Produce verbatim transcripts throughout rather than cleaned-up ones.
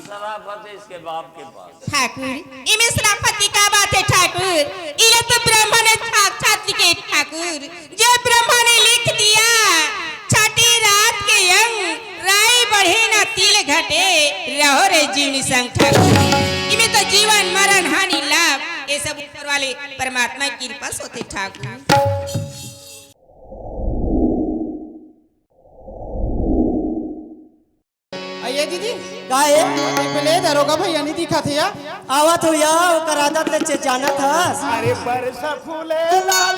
शराफत है इसके बाप के पास। ठाकुर, इमे शराफत की का बात है ठाकुर? इला तो ब्रह्मा ने साक्षात लिखे ठाकुर, जो ब्रह्मा ने लिख दिया, छठी रात के अंग, राई बढ़े ना तिल घटे, रहो रे जीवनी संग ठाकुर। इमे तो जीवन मरण हानि लाभ, ये सब ऊपर वाले परमात्मा की कृपा से होथे ठाकुर। अये दीदी, का हे? अरे, पहले दरोगा भैया नहीं दिखा थे या? आवत हो या, ओकर आदत ले चे जानत हस। अरे, परसा फूले लाल,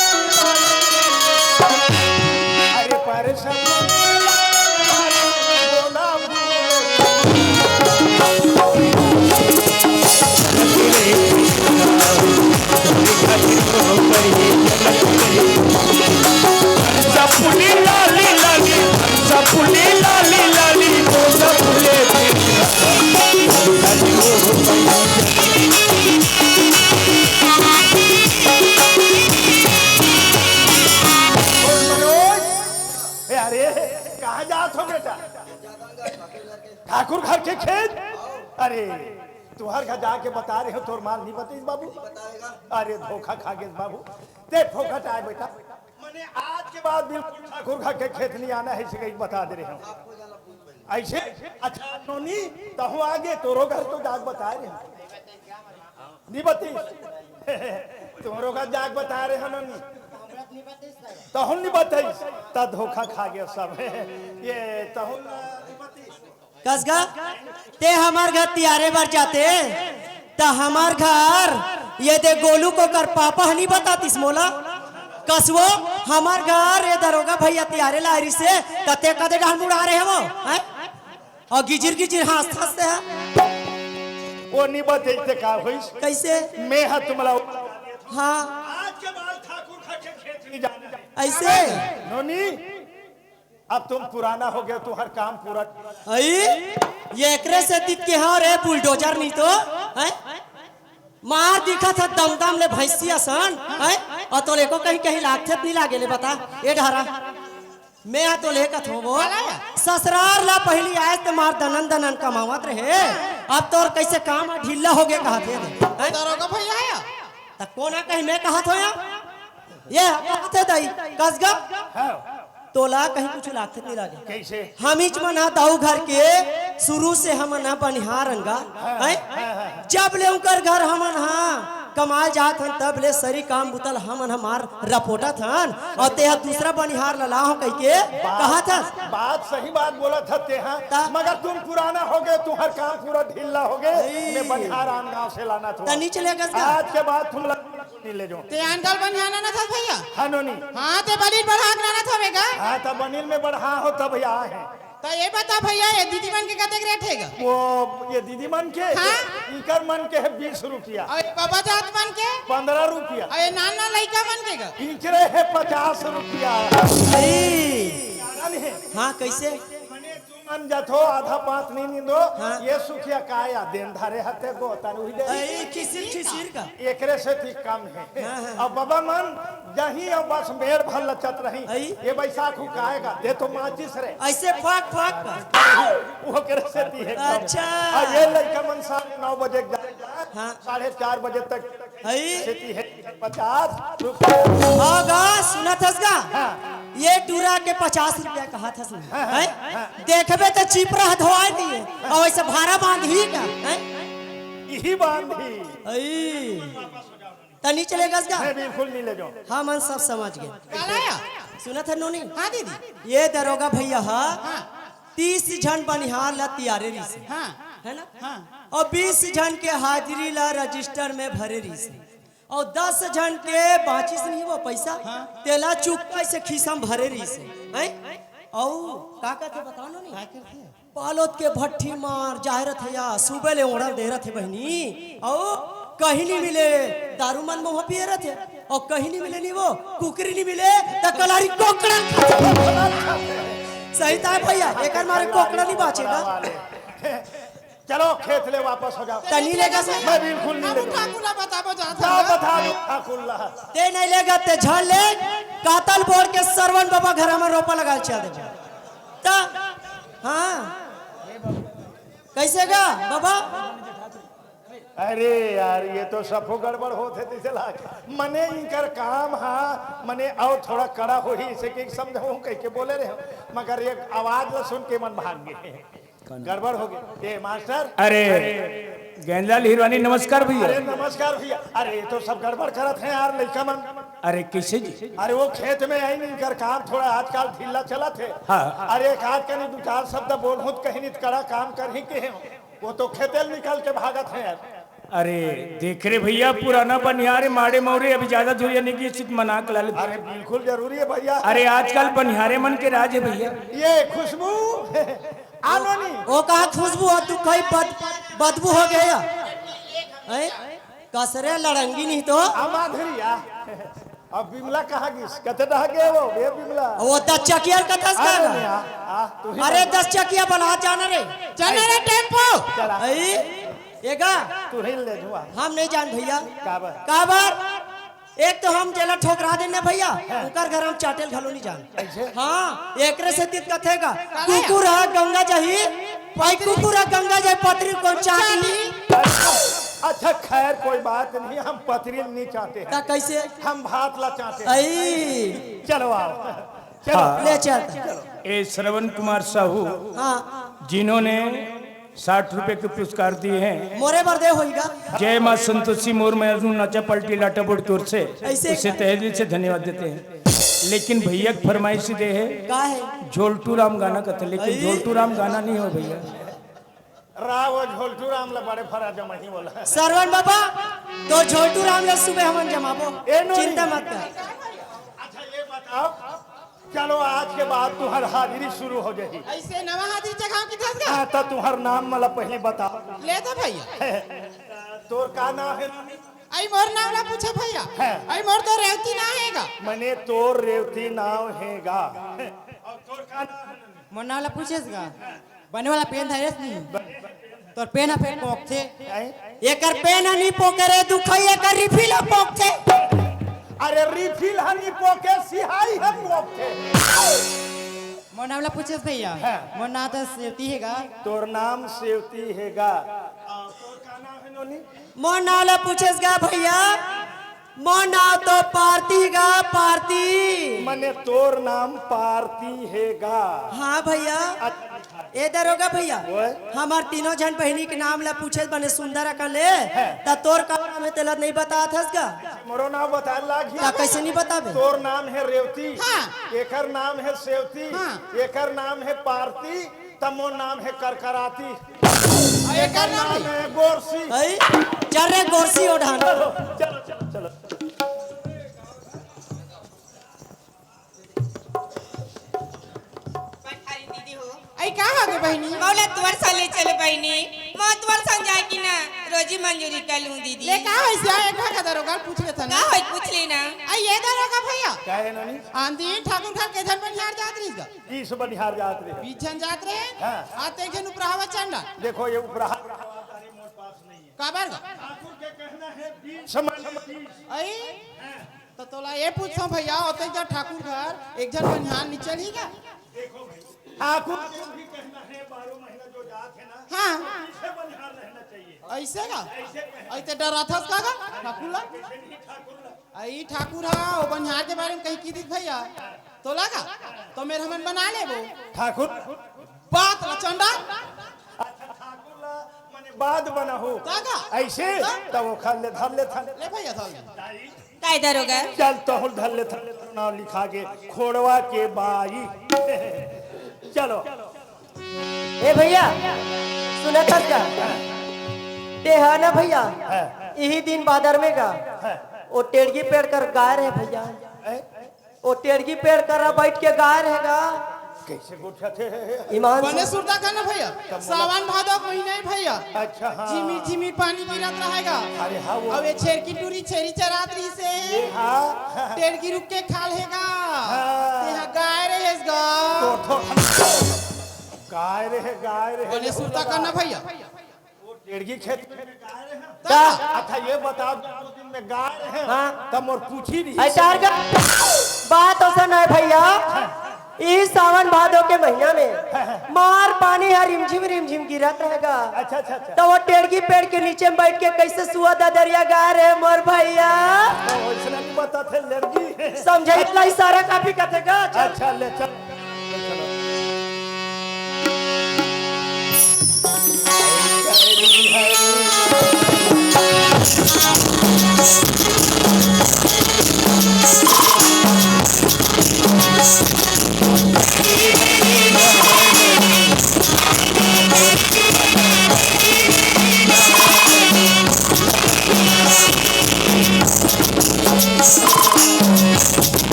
अरे, परसा फूले लाल, बोला फूले। ए, अरे, कहाँ जात हो बेटा? ठाकुर घर के खेत? अरे, तुहर घर जाके बता रहे हो, तोर माल नहीं बतीस बाबू। अरे, धोखा खा गेस बाबू। ते फोकट आए बेटा। मने आज के बाद बिल्कुल ठाकुर घर के खेत नहीं आना है, इसे कहीं बता दे रहे हो। ऐसे? अच्छा नोनी, तहु आगे तोरो घर तो जाके बता रहे हो। नहीं बतीस। तोरो घर जाके बता रहे हो नोनी। तहु नहीं बतीस। त धोखा खा गया सब। ये तहु नहीं बतीस। कस गा, ते हमर घर तियारे बर जाते, त हमर घर ये दे गोलू कोकर पापा ह नहीं बतातिस मोला। कसवो, हमर घर ये दरोगा भैया तियारे ला रिसे, त ते कदे डहर मुड़ा रहे हो, हैं? अउ गिजिर गिजिर हाँसत हस ते ह। वो नहीं बतइते का होइस? कइसे? मैं ह तुमला हाँ। आज के बाद ठाकुर घर के खेत नहीं जाना। अइसे? नोनी, अब तुम पुराना हो गए, तुम्हारा काम पूरा। अई, ये एकरे सेती के हाँ रे बुलडोजर नहीं तो, हैं? मार दिखत ह दम दम ले भैंसी असन, हैं? अउ तोले को कहीं कहीं लागथे त नहीं लागे ले बता, ए डहरा। मैं हा तोले कथों वो, ससुरार ला पहिली आए त मार दनन दनन कमावत रहे, अब तोर कइसे काम ह ढीला हो गए कहत हे रे, हैं? दरोगा भैया आया। त कोन ह कहीं मैं कहत हों या? ये कहत हे दाई, कस गा? हाँ। तोला कहीं कुछ लागथे नहीं लागे। कइसे? हमीच मन ह दाऊ घर के शुरू से हमन ह बनिहार अन गा, हैं? हाँ, हाँ। जब ले उंकर घर हमन ह कमाए जात हन, तब ले सरी काम बुता ल हमन ह मार रपोटत हन, अउ ते ह दूसरा बनिहार ला लाहूं कहिके बात, कहत हस। बात सही बात बोलत ह ते ह, ता? मगर तुम पुराना हो गए, तुम्हार काम पूरा ढीला हो गए। नहीं। मैं बनिहार आन गांव से लाना था। त नहीं चलेगा इसका? आज के बाद तुम लग नहीं ले जाओ। ते आन गांव बनिहार लाना था भैया? हाँ, नोनी। हाँ, ते बनिल बढ़ा के लाना था बेगा। हाँ, त बनिल में बढ़ा हो तब यहाँ है। त ये बता भैया, ये दीदी मन के कतेक रेट हे गा? वो ये दीदी मन के? हाँ। इकर मन के है बीस रुपया। अउ ये बाबा जात मन के? पन्द्रह रुपया। अउ ये नान नान लइका मन के गा? इकरे है पचास रुपया। अरे। जान है। हाँ, कइसे? मने तुमन जथो आधा पात नहीं निंदो, हाँ। ये सुखिया काया देन धरे हते गोतन उही दे। अरे, खिसिर खिसिर का। एकरे से ठीक काम है। हाँ, हाँ। अब बाबा मन जहीं अब बस मेड़ भर लचत रही। अई? ये बैसाख हु काएगा, दे तो माचिस रे। अइसे फाक फाक का। वो करे से ती है काम। अच्छा। आ, ये लइका मन साढ़े नौ बजे के जाए, हाँ। साढ़े चार बजे तक अई? से ती है पचास रुपया। हाँ गा, सुनत हस गा? हाँ। ये टूरा के पचास रुपया कहत हस। हाँ, हाँ, हैं? हाँ। देखबे त चिपरा धोआए नहीं है, अउ अइसे भारा बांध ही का, हैं? यही बांध ही। अई। त नहीं चलेगा इसका? मैं बिल्कुल नहीं ले जाऊं। हाँ, मन सब समझ गए। काला या? सुनत ह नोनी? हाँ दीदी। ये दरोगा भैया ह हाँ। तीस झन बनिहार ला तियारे रिहिस हे। हाँ। है ना? हाँ। अउ बीस झन के हाजिरी ला रजिस्टर में भरे रिहिस हे। अउ दस झन के बांचिस नहीं वो पैसा, हाँ। तेला चुप्पा से खीसा म भरे रिहिस हे। हैं? अउ का करथे बताओ नोनी? का करथे? पालोत के भट्ठी मार जाए रथे या, सुबह ले ओढ़ल दे रथे बहिनी। अउ कहीं नहीं मिले, दारू मन मोह पिए रथे। अउ कहीं नहीं मिले नहीं वो, कुकरी नहीं मिले, त कलारी कोकड़न खाथे। सही ताय भैया, एकर मारे कोकड़ा नहीं बांचे गा। चलो खेत ले वापस हो जाओ। त नहीं लेगा से? मैं बिल्कुल नहीं बाबू लेगा। ठाकुर ला बताबो जात जाओ हन। बता दो ठाकुर ला। ते नहीं लेगा ते झन ले, कातल बोर के सरवन बाबा घर में रोपा लगा चल दे। त, हाँ। कइसे गा बाबा? अरे यार, ये तो सफो गड़बड़ होत हे, जइसे लाग मने इनकर काम हा, मने अउ थोड़ा कड़ा होही, इसे कि समझाहूं कहिके बोले रहे, मगर ये आवाज ला सुन के मन भाग गे। गड़बड़ हो गे। ए मास्टर। अरे, गेंदलाल हिरवानी, नमस्कार भइया। अरे नमस्कार भइया। अरे, ये तो सब गड़बड़ करत हे यार, लइका मन। अरे, कइसे जी? अरे, वो खेत में आइन, इनकर काम थोड़ा आजकल ढीला चलत हे। हाँ। अरे, एक आध कनी दू चार शब्द बोलहूं त कहीं नित कड़ा काम करही कहे हो। वो तो खेते ल निकल के भागत हे यार। अरे, देख रे भइया, पुराना बनिहार हे, माड़े मउरे, अभी ज्यादा दूरिहा नइ गिस, चित मना के ला ले। अरे, बिल्कुल जरूरी हे भइया। अरे, आजकल बनिहारे मन के राज हे भइया। ये खुशबू, आनो नी। वो कहा खुशबू हो, तू कहीं बद-, बदबू हो गे या? हैं? कसरे लड़ंगी नहीं तो। आ माधुरी आ। अब बिमला कहाँ गिस? कते डह गे वो, ये बिमला। वो दस चकिया कतस का अरे ना? नहीं, आ, आ, तू ही अरे बता। दस चकिया बला जाना रे। जाना रे टेम्पो। चला। आई, ये गा? तू ही ले जुआ। हम नहीं जान भइया। काबर? काबर? एक तो हम जेला ठोकरा देन ना भइया, हाँ। ओकर घर हम चाटे ल घलो नहीं जान। कइसे? हाँ, एकरे सेती कथे गा, काला या? कुकुर हा गंगा जाही, भाई कुकुर हा गंगा जाही, पतरी कोन चाटी। अच्छा, अच्छा, खैर कोई बात नहीं, हम पतरी नहीं चाहते हैं। त कइसे? हम भात ला चाहते हैं। आई। चलो आओ। चलो। हाँ। ले चल। ए श्रवण कुमार साहू, हाँ। जिन्होंने साठ रुपए के पुरस्कार दिए हैं। मोरे बर दे होई गा। जय माँ संतोषी मोर में अर्जुन नाचा पलटी लाटा बोर्ड की ओर से अइसे उसे तहे दिल से धन्यवाद देते हैं। लेकिन भइया की फरमाइश दे हे का हे? झोलटू राम गाना कथे, लेकिन अई। झोलटू राम गाना नहीं हो भइया। राव झोलटू राम ला बड़े फरा जमा ही बोला। सरवन बाबा, तो झोलटू राम ला सुबह हमन जमाबो। ए नोनी। चिंता मत कर। अच्छा ये बताओ, चलो, आज के बाद तुहर हाजिरी शुरू हो जाही। अइसे नवा हाजिरी जगाओ कि दस गा? हाँ, त तुहर नाम मला पहिली बताओ। ले दे भइया। तोर का नाम हे? अई मोर नाम ला पूछे भइया। हाँ। अई मोर तो रेवती नाम हे गा। मने तोर रेवती नाम हे गा। अउ तोर का नाम हे? मोर नाम ला पूछेस गा। बने वाला पेन धरेस नहीं। तोर पेन ह फेर पोकथे। हैं? एकर पेन ह नहीं पोके रे, दुखई एकर रिफिल ह पोकथे। अरे रिफिल ह नहीं पोके, सिहाई ह पोकथे। मोर नाम ला पूछेस भइया। हाँ। मोर नाम तो सेवती हे गा। तोर नाम सेवती हे गा। आ, तोर का नाम हे नोनी? मोर नाम ला पूछेस गा भइया। मोर नाम तो पारती गा, पारती। मने तोर नाम पारती हे गा। हाँ भइया। अच्छा। ए दरोगा भइया, ओए। हमर तीनों झन बहिनी के नाम ला पूछे बने सुंदर अकन ले, हैं। त तोर का नाम हे तेला नहीं बतात हस गा? मोरो नाम बताए लाग ही। त कइसे नहीं बताबे? तोर नाम हे रेवती, हाँ। एकर नाम हे सेवती, हाँ। एकर नाम हे पारती, त मोर नाम हे करकराती। अउ एकर नाम हे गोरसी। अई, चल रे गोरसी ओढ़ान। चलो, चलो, चलो, चलो। पठारी दीदी हो। अई, का हो गे बहिनी? मौला तुअर सा ले चल बहिनी। मैं तुअर सा जाए कि ना, रोजी मंजूरी कर लूं दीदी। ले, का होइस या? एक भाग का दरोगा पूछ लेथन। का होई, पूछ लेना। अई, ये दरोगा भइया। का हे नोनी? आंधी ठाकुर घर के झन बनिहार जात रहिस गा। बीस बनिहार जात रहे। बीस झन जात रहे? हाँ। आ, ते झन उपरावा चंडा। देखो, ये उपराहा काबर गा? ठाकुर के कहना हे बीस मन बीस। अई? हाँ। त तोला ये पूछथंव भइया, ओते जा ठाकुर घर एक झन बनिहार नी चलही गा? देखो भाई, ठाकुर के भी कहना हे बारह महीना जो जात हे ना, हाँ। पीछे बनिहार रहना चाहिए। अइसे गा? अइसे कहे। अइसे डराथस का गा ठाकुर ला? पीछे नहीं ठाकुर ला। अई ठाकुर हा, ओ बनिहार के बारे में कहीं की दिस भइया। तोला गा? त मेर हमन बना लेबो। ठाकुर? बात ला चंडा। अच्छा, ठाकुर ला मने बाद बनाहू। का का? अइसे? हाँ। तब ओखर ले धर लेथन। ले भइया, धर ले। काय दरोगा? चल, तोहू ल धर लेथन, नाम लिखा के, खोड़वा के बाई। चलो। ए भइया, सुनत हस का? ते हा ना भइया, हाँ। इही दिन बादर में गा, हाँ। ओ टेड़गी पेड़ कर गाय रहे भइया। हैं? ओ टेड़गी पेड़ करा बइठ के गाय रहे गा। कइसे गोठियाथे? ईमान से। बने सुरता करना भइया, सावन भादो के महीना हे भइया। अच्छा, हाँ। झिमिर झिमिर पानी गिरत रहे गा। अरे हाँ, वो। अउ ये छेरकी टूरी छेरी चरात रहिसे। ये हाँ। टेड़गी रुख के खा ले गा। हाँ। ते हा गाय रहेस गा। तो, तो, गाय रहे, गाय रहे। बने सुरता करना भइया। वो टेड़गी खेत में गाय रहे हैं? का? अच्छा, ये बताओ, दो दिन में गाय रहे हैं? हाँ। तब मोर पूछी नहीं। अरे, तार का बात असन हे भइया। ई सावन भादो के महीना में मार पानी ह रिमझिम रिमझिम गिरत रहेगा। अच्छा, अच्छा, अच्छा। तो वो टेड़गी पेड़ के नीचे में बैठ के कैसे सुआ ददरिया गा रहे मोर भैया। तो वैसने नहीं बताथे, लेड़गी। समझे ला इशारा काफी कथे का? अच्छा, ले चल।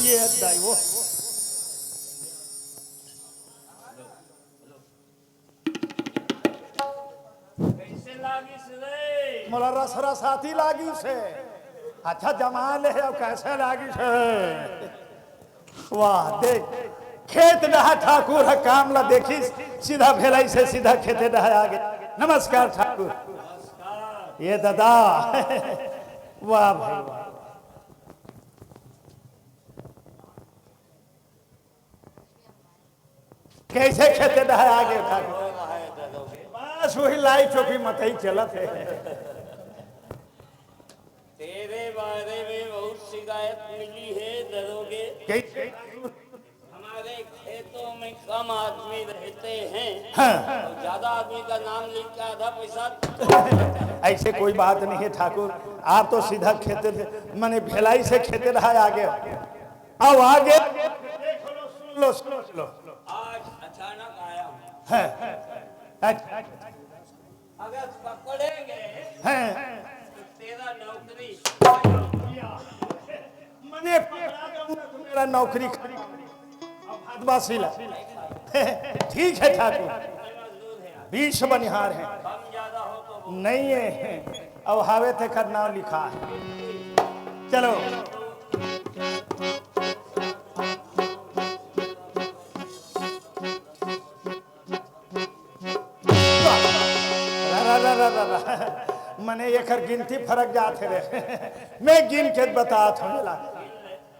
ये दाई वो। कैसे लागिस रे? मोला रस रसाती लागिस हे। अच्छा जमा ले हे, अउ कैसे लागिस हे? वाह, देख, खेत डहा ठाकुर ह काम ला देखिस, सीधा भेलाई से सीधा खेते डहा आगे। नमस्कार ठाकुर। ये दादा। वाह भाई वाह। कैसे खेते डहा आगे ठाकुर? बस वही लाई चौकी मतई चलत हे। तेरे बारे में बहुत शिकायत मिली है दरोगे। कैसे? हमारे खेतों में कम आदमी रहते हैं। हाँ। और ज्यादा आदमी का नाम लिख के आधा पैसा। ऐसे कोई बात नहीं है ठाकुर, आप तो सीधा खेते थे, माने भेलाई से खेते रहा आगे। आओ आगे। सुन लो, सुन लो। आज अचानक आया हूँ। हाँ। अच्छा। अगर पकड़ेंगे हैं। तो तेरा नौकरी। मने पकड़ा जाऊंगा तो मेरा नौकरी खा-, अब हाथ बासी ला। ठीक है ठाकुर, बीस बनिहार हैं। नहीं है, अब हावे तेकर नाम लिखा है। चलो। रा, रा, रा, रा, रा। मने एकर गिनती फरक जात हे रे। मैं गिन के बतात हूँ ला।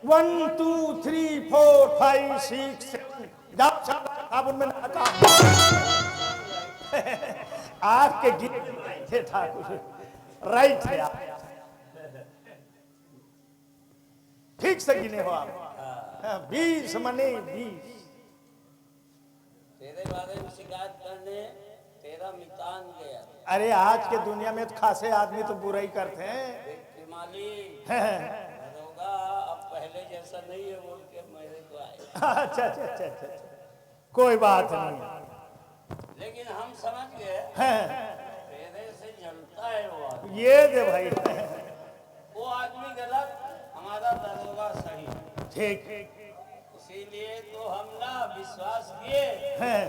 One, two, three, four, five, six, seven। जाओ, साबुन में नहा के। आपके गिनती राइट है ठाकुर, राइट है आप। ठीक से गिने हो आप। हाँ, बीस मने बीस। तेरे बारे में शिकायत करने तेरा मितान गया। अरे, आज के दुनिया में तो खासे आदमी तो बुराई करते हैं। देख के मालिक, हैं। दरोगा अब पहले जैसा नहीं है बोल के मेरे को आए। अच्छा, अच्छा, अच्छा, अच्छा, अच्छा। कोई बात नहीं। लेकिन हम समझ गए, हैं। तेरे से जलता है वो आदमी। ये दे भाई। वो आदमी गलत, हमारा दरोगा सही। ठीक। इसीलिए तो हम ना विश्वास किए। हैं।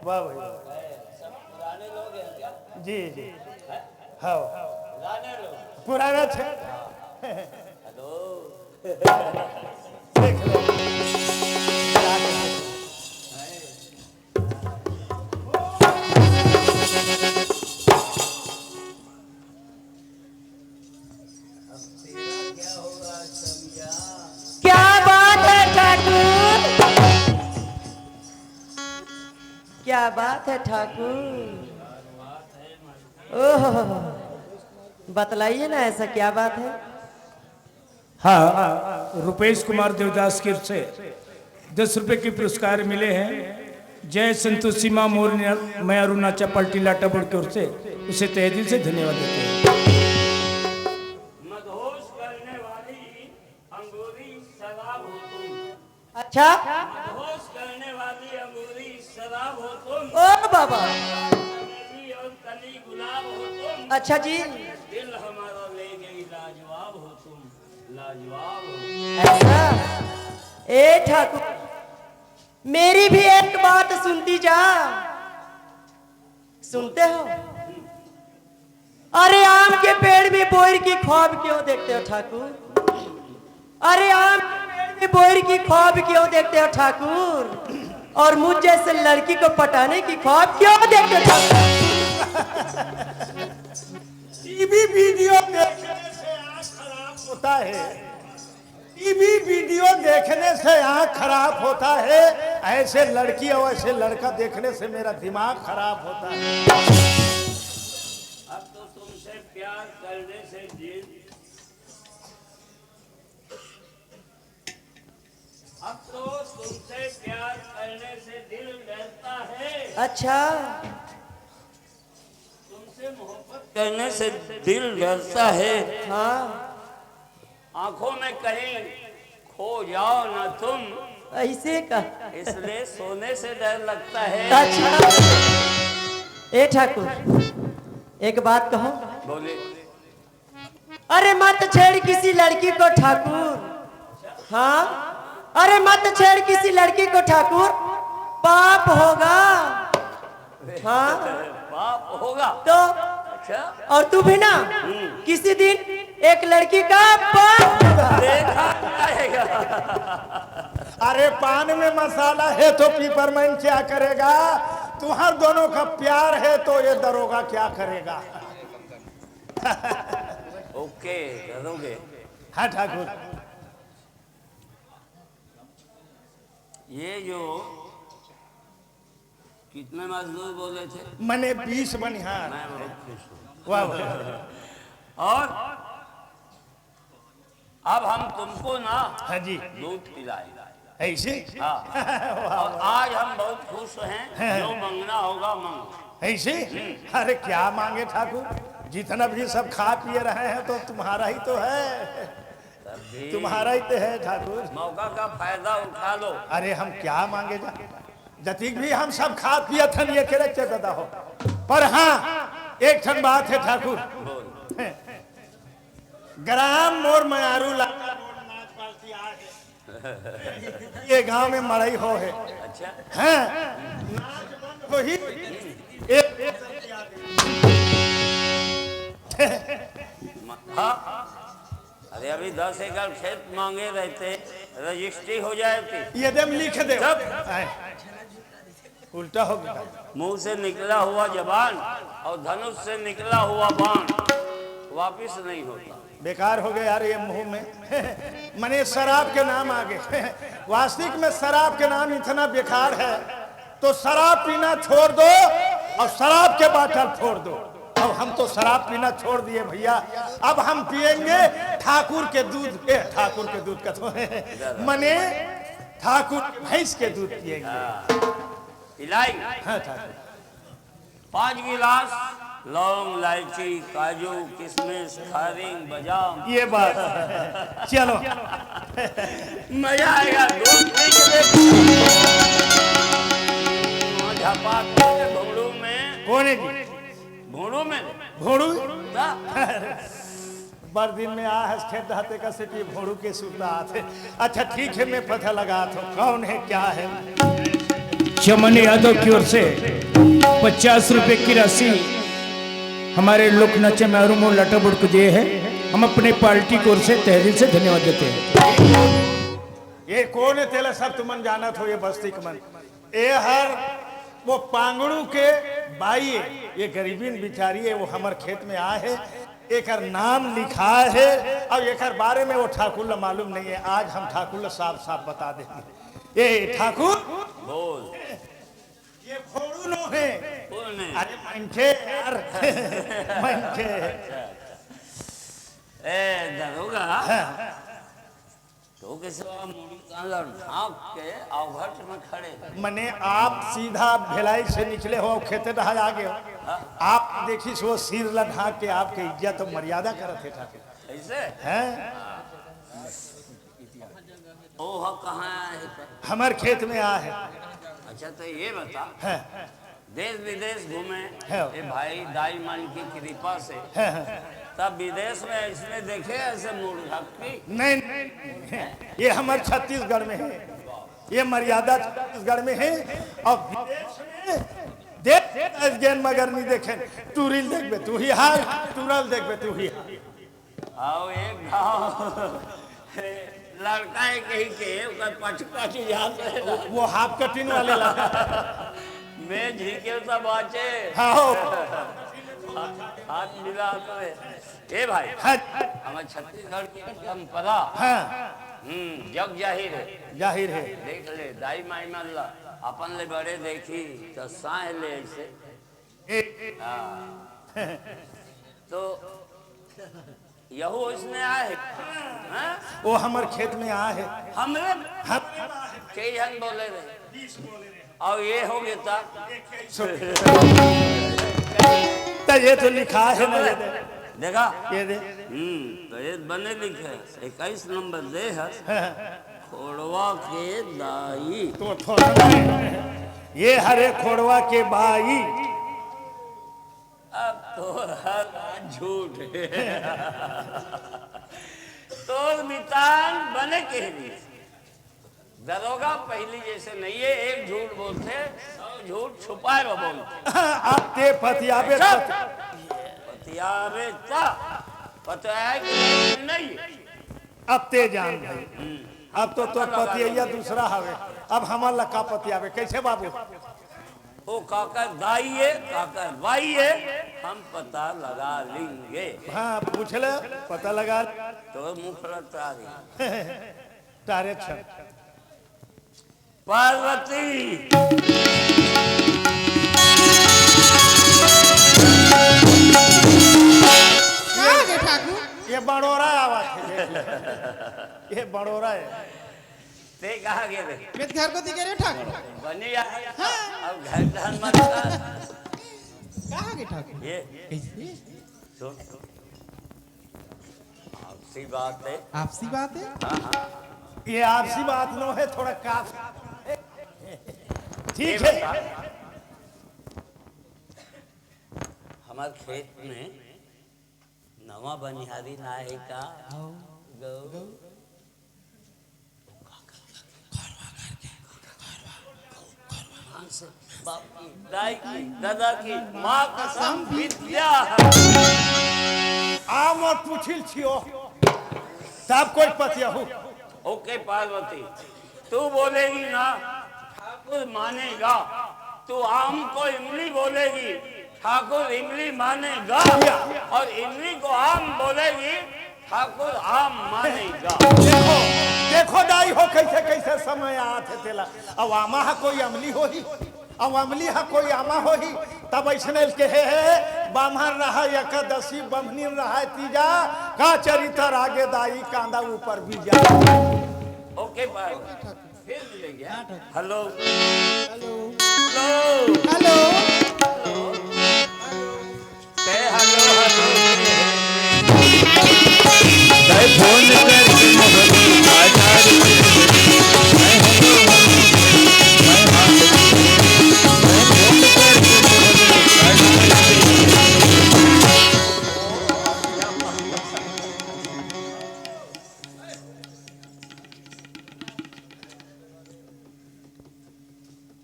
वाह भाई। हैं, सब पुराने लोग हैं क्या? जी, जी। हैं? हाँ। पुराने लोग। पुराना छे। हेलो। देख लो। क्या बात है ठाकुर, क्या बात है ठाकुर। ओह, बतलाइए ना, ऐसा क्या बात है? हाँ, रुपेश कुमार देवदास की ओर से दस रुपए के पुरस्कार मिले हैं। जय संतोषी माँ मोर मयारू नाचा पलटी लाटा बोल की ओर से उसे तहे दिल से धन्यवाद देते हैं। मदहोश करने वाली अंगूरी शराब हो तुम। अच्छा। मदहोश करने वाली अंगूरी शराब हो तुम। ओ बाबा। चमेली और कली गुलाब हो तुम। अच्छा जी। दिल हमारा ले गई लाजवाब हो तुम, लाजवाब हो। ऐसा? ए ठाकुर, मेरी भी एक बात सुनती जा। सुनते हो? अरे आम के पेड़ में बोइर की ख्वाब क्यों देखते हो ठाकुर? अरे आम के पेड़ में बोइर की ख्वाब क्यों देखते हो ठाकुर? और मुझ जैसे लड़की को पटाने की ख्वाब क्यों देखते हो ठाकुर? टीवी वीडियो देखने से आँख खराब होता है। टीवी वीडियो देखने से आँख खराब होता है, ऐसे लड़की और ऐसे लड़का देखने से मेरा दिमाग खराब होता है। अब तो तुमसे प्यार करने से दिल, अब तो तुमसे प्यार करने से दिल डरता है। अच्छा। तुमसे मोहब्बत करने से दिल डरता है। हाँ। आंखों में कहीं खो जाओ ना तुम। ऐसे का? इसलिए सोने से डर लगता है। अच्छा। ए ठाकुर, एक बात कहो। बोले। अरे मत छेड़ किसी लड़की को ठाकुर। हाँ, अरे मत छेड़ किसी लड़की को ठाकुर, पाप होगा। हाँ। पाप होगा। तो अच्छा। और तू भी ना हम्म। किसी दिन एक लड़की का पाप देखा जाएगा। अरे पान में मसाला है तो पिपरमेंट क्या करेगा? तुम्हार दोनों का प्यार है तो ये दरोगा क्या करेगा? ओके, करोगे। हाँ ठाकुर। ये जो कितने मजदूर बोले थे? मने बीस बनिहार। मैं बहुत खुश हूँ। वाह, वाह। और अब हम तुमको ना हाँ जी। दूध पिलाए। ऐसे? हाँ। वाह, और वाह। आज हम बहुत खुश हैं, हैं। जो मांगना होगा मांगो। ऐसे? हम्म। अरे क्या मांगे ठाकुर, जितना भी सब खा पिए रहे हैं तो तुम्हारा ही तो है, तब भी तुम्हारा ही तो है ठाकुर। मौका का फायदा उठा लो। अरे हम क्या मांगे जा, जतिक भी हम सब खा पिए थन ये करे चे दादा हो। पर हाँ, एक ठन बात है ठाकुर। बोल। ग्राम मोर मयारू लाटा बोल नाच पालती आए है। ये गांव में मड़ई हो हे। अच्छा। हैं? नाच बंद होही। एक हाँ। अरे, अभी दस एकड़ खेत मांगे रहते, रजिस्ट्री हो जाती। ये दे में लिख दे। जब आए। उल्टा हो गया। मुंह से निकला हुआ जबान और धनुष से निकला हुआ बाण वापिस नहीं होता। बेकार हो गया यार ये मुंह में। मने शराब के नाम आ गए। वास्तविक में शराब के नाम इतना बेकार है, तो शराब पीना छोड़ दो और शराब के बाटल फोड़ दो। अब हम तो शराब पीना छोड़ दिए भैया, अब हम पिएंगे ठाकुर के दूध। ए, ठाकुर के दूध का तो मने ठाकुर भैंस के दूध पिएंगे। इलाई। हाँ, ठाकुर। पाँच गिलास लौंग, इलायची, काजू, किशमिश, खारिंग, बादाम। ये बात। चलो। मजा आएगा। दूध पी के देखो। झपाक के घोड़ू में। कौन है जी? घोड़ू में। घोड़ू? ता? बड़ दिन में आ हस खेत दहाते का सेती भोड़ू के सुरता आथे। अच्छा ठीक है, मैं पता लगात हूँ कौन है, क्या है। चमन यादव की ओर से पचास रुपए की राशि हमारे लोकनाट्य मारू मोर लटाबुड़ को दिए हैं। हम अपने पार्टी की ओर से तहे दिल से धन्यवाद देते हैं। ये कौन है तेला सब तुमन जानत हो, ये बस्ती के मन। ए हर वो पांगड़ू के बाई है, ये गरीबीन बिचारी है, वो हमर खेत में आए है, एकर नाम लिखा है, अब एकर बारे में वो ठाकुर ला मालूम नहीं है। आज हम ठाकुर ला साफ साफ बता देंगे। ए ठाकुर, बोल। ये घोड़ू नो है। कौन है? अरे मनखे यार। मनखे। ए दरोगा, हाँ। तो कैसे वहाँ मुड़ी कान ला ढांक के अवघट में खड़े? मने आप सीधा भिलाई से निकले हो, खेते डहा आ गए हो। हाँ। आप देखिस वो सिर ला ढांक के आपके इज्जत और मर्यादा करत हे ठाकुर। ऐसे? हैं? ओ हो, कहाँ आए है? हमर खेत में आ है। अच्छा, तो ये बता, हैं। देश विदेश घूमे, हाँ। ए भाई, दाई मन की कृपा से। हाँ, हाँ। तब विदेश में इसने देखे ऐसे मूड़ भक्ति? नहीं, नहीं, नहीं। ये हमर छत्तीसगढ़ में है, ये मर्यादा छत्तीसगढ़ में है। और विदेश में देख, देख, गेंद मगर नहीं देखे, टूरिल देखबे तू ही हाल, टूरल देखबे तू ही हाल। आओ एक घाव। लड़का है कहीं के, ओकर पाछू पाछू जात रहे ना। वो हाफ कटिंग वाले ला। मैं झीके सब बाचे। हाँ हो। हाथ मिला तो है। ए भाई, हाँ। हमारे छत्तीसगढ़ की परंपरा। हाँ। हम्म, जग जाहिर है। जाहिर है। देख ले, दाई माई मन ला, अपन ले बड़े देखी, तो साह ले ऐसे। ए। हाँ। तो यहू इसने आए है। हाँ? वो हमर खेत में आए है। हमरे? हम कई झन बोले रहे। और ये हो गया था। तो ये तो लिखा है ना, ये दे। देखा? ये दे। हम्म, तो ये बने लिखे, इक्कीस नंबर दे है। खोड़वा के दाई। तो थोड़ा ये हरे खोड़वा के बाई। अब तोर हर बात झूठ है। तोर मितान बने कह दी। दरोगा पहली जैसे नहीं है, एक झूठ बोलते, सौ झूठ छुपाए ला बोलते। अब ते पतियाबे चुप। पतियाबे ता, पतियाए कि नहीं? अब ते जान भाई, अब तो तोर पतिया दूसरा हवे, अब हमार लका पतियाबे कैसे बाबू? ओ काकर दाई है, काकर बाई है, हम पता लगा लेंगे। हाँ, पूछ ले, पता लगा। तो मुखड़ा तारी। तारे छन। पार्वती। का हो गए ठाकुर? ये बड़ोरा आवाज है। ये बड़ोरा है। ते कहाँ गए रे? मैं घर को दिखे रे ठाकुर। बनी यार। हाँ। अब घर धान मत कर। कहाँ गए ठाकुर? ये। कैसे? सुन, सुन। आपसी बात है। आपसी बात है? हाँ, हाँ। ये आपसी बात नो है, थोड़ा काफ। ठीक ये है। बता, हमारे खेत में नवा बनिहारी ना है का? आओ। गौ। गौ। से बाप की, दाई की, दादा की, माँ कसम विद्या है। आम और पुछिल छियो, तब कोई पतिया हो। ओके पार्वती, तू बोलेगी ना, ठाकुर मानेगा। तू आम को इमली बोलेगी, ठाकुर इमली मानेगा। या। और इमली को आम बोलेगी, ठाकुर आम मानेगा। देखो, देखो दाई हो, कैसे कैसे समय आत हे तेला। अब आमा हा कोई अमली होही, अब अमली हा कोई आमा होही। तब ऐसने के हे, हे, बाम्हर रहा एकादशी, बम्हनीन रहा तीजा, का चरित्र आगे दाई, कांदा ऊपर बीजा। ओके, बाय। फिर मिलेंगे, हाँ? हेलो। हेलो। हेलो। हेलो।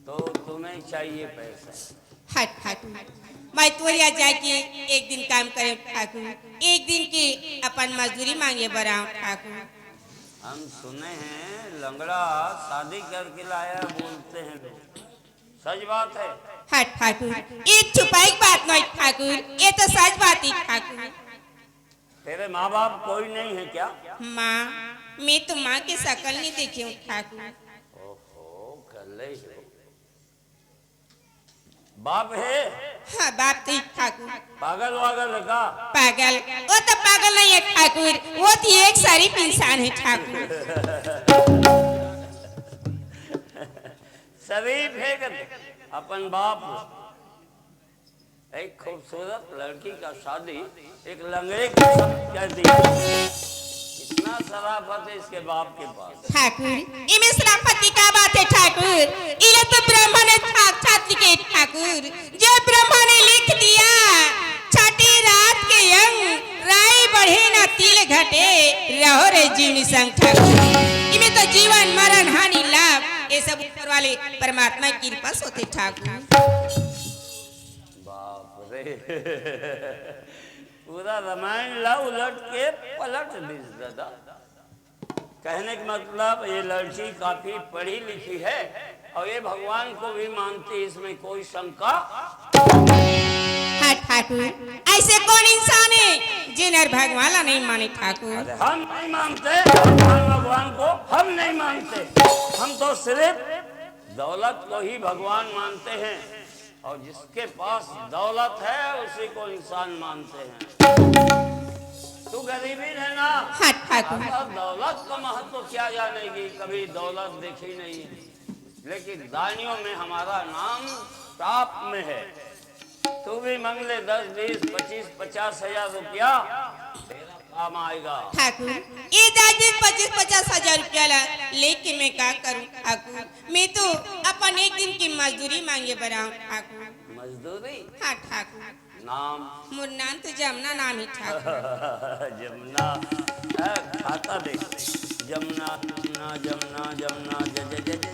तो तुम्हें चाहिए पैसा? हट, हट। मैं तोरिया जाके एक दिन काम करे ठाकुर, एक दिन के अपन मजदूरी मांगे बर आंव ठाकुर। हम सुने हैं लंगड़ा शादी करके लाया बोलते हैं लोग, सच बात है? हट ठाकुर, ये छुपाई के बात नहीं ठाकुर, ये तो सच बात है ठाकुर। तेरे माँ बाप कोई नहीं है क्या? माँ, मैं तो माँ के शकल नहीं देखी हूँ ठाकुर। ओहो, कल्ले ही हो। बाप है? हाँ, बाप तो ही ठाकुर। पागल वागल है का? पागल? वो तो पागल नहीं है ठाकुर, वो तो एक शरीफ इंसान है ठाकुर। शरीफ है कि अपन बाप एक खूबसूरत लड़की का शादी एक लंगड़े के साथ कर दी। कितना शराफत है इसके बाप के पास। ठाकुर, इमे शराफत की क्या बात है ठाकुर? इले तो ब्रह्मा ने साक्षात लिखे ठाकुर, जो ब्रह्मा ने लिख दिया, छठी रात के अंग, राई बढ़े ना तिल घटे, रहो रे जीवनी संग ठाकुर। इमे तो जीवन मरण हानि लाभ, ये सब ऊपर वाले परमात्मा की कृपा से होते ठाकुर। बाप रे। पूरा रामायण ला उलट के पलट दिस दादा। कहने का मतलब, ये लड़की काफी पढ़ी लिखी है और ये भगवान को भी मानती, इसमें कोई शंका। हाँ ठाकुर, ऐसे कौन इंसान है जिनर भगवान ला नहीं माने ठाकुर? अरे हम नहीं मानते भगवान, भगवान को हम नहीं मानते। हम तो सिर्फ दौलत को ही भगवान मानते हैं। और जिसके पास दौलत है, उसी को इंसान मानते हैं। तू गरीबी है ना, हाँ ठाकुर। अब दौलत का महत्व क्या जानेगी, कभी दौलत देखी नहीं है। लेकिन दानियों में हमारा नाम टॉप में है। तू भी मांग ले दस, बीस, पच्चीस, पचास हजार रुपया, काम आएगा। ठाकुर, ये दस बीस पच्चीस पचास हजार रुपया ला लेके मैं का करूं ठाकुर? मैं तो अपन एक दिन की मजदूरी मांगे बर आंव ठाकुर। मजदूरी? हाँ ठाकुर। नाम? मोर नाम तो जमुना नाम है ठाकुर। जमुना, ए, खाता देख। जमुना, जमुना, जमुना, जमुना, जय, जय, जय।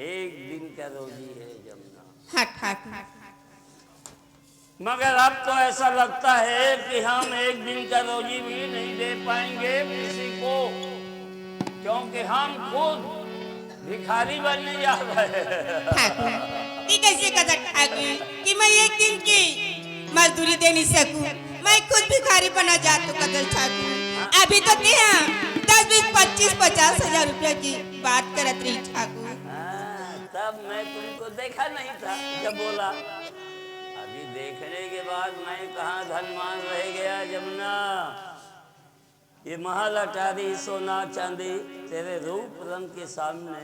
एक दिन का रोजी है जमुना। हाँ ठाकुर। मगर अब तो ऐसा लगता है कि हम एक दिन का रोजी भी नहीं दे पाएंगे किसी को, क्योंकि हम खुद भिखारी बनने जा रहे हैं। ठाकुर, ये कैसे कथा ठाकुर कि मैं एक दिन की मजदूरी दे नहीं सकूं, मैं खुद भिखारी बना जात हूं कथा ठाकुर। अभी तो तेहा दस बीस पच्चीस पचास हजार रुपया की बात करत रही ठाकुर। हाँ, तब मैं तुमको देखा नहीं था जब बोला। अभी देखने के बाद मैं कहाँ धनवान रह गया जमुना। ये महल अटारी, सोना चांदी, तेरे रूप रंग के सामने,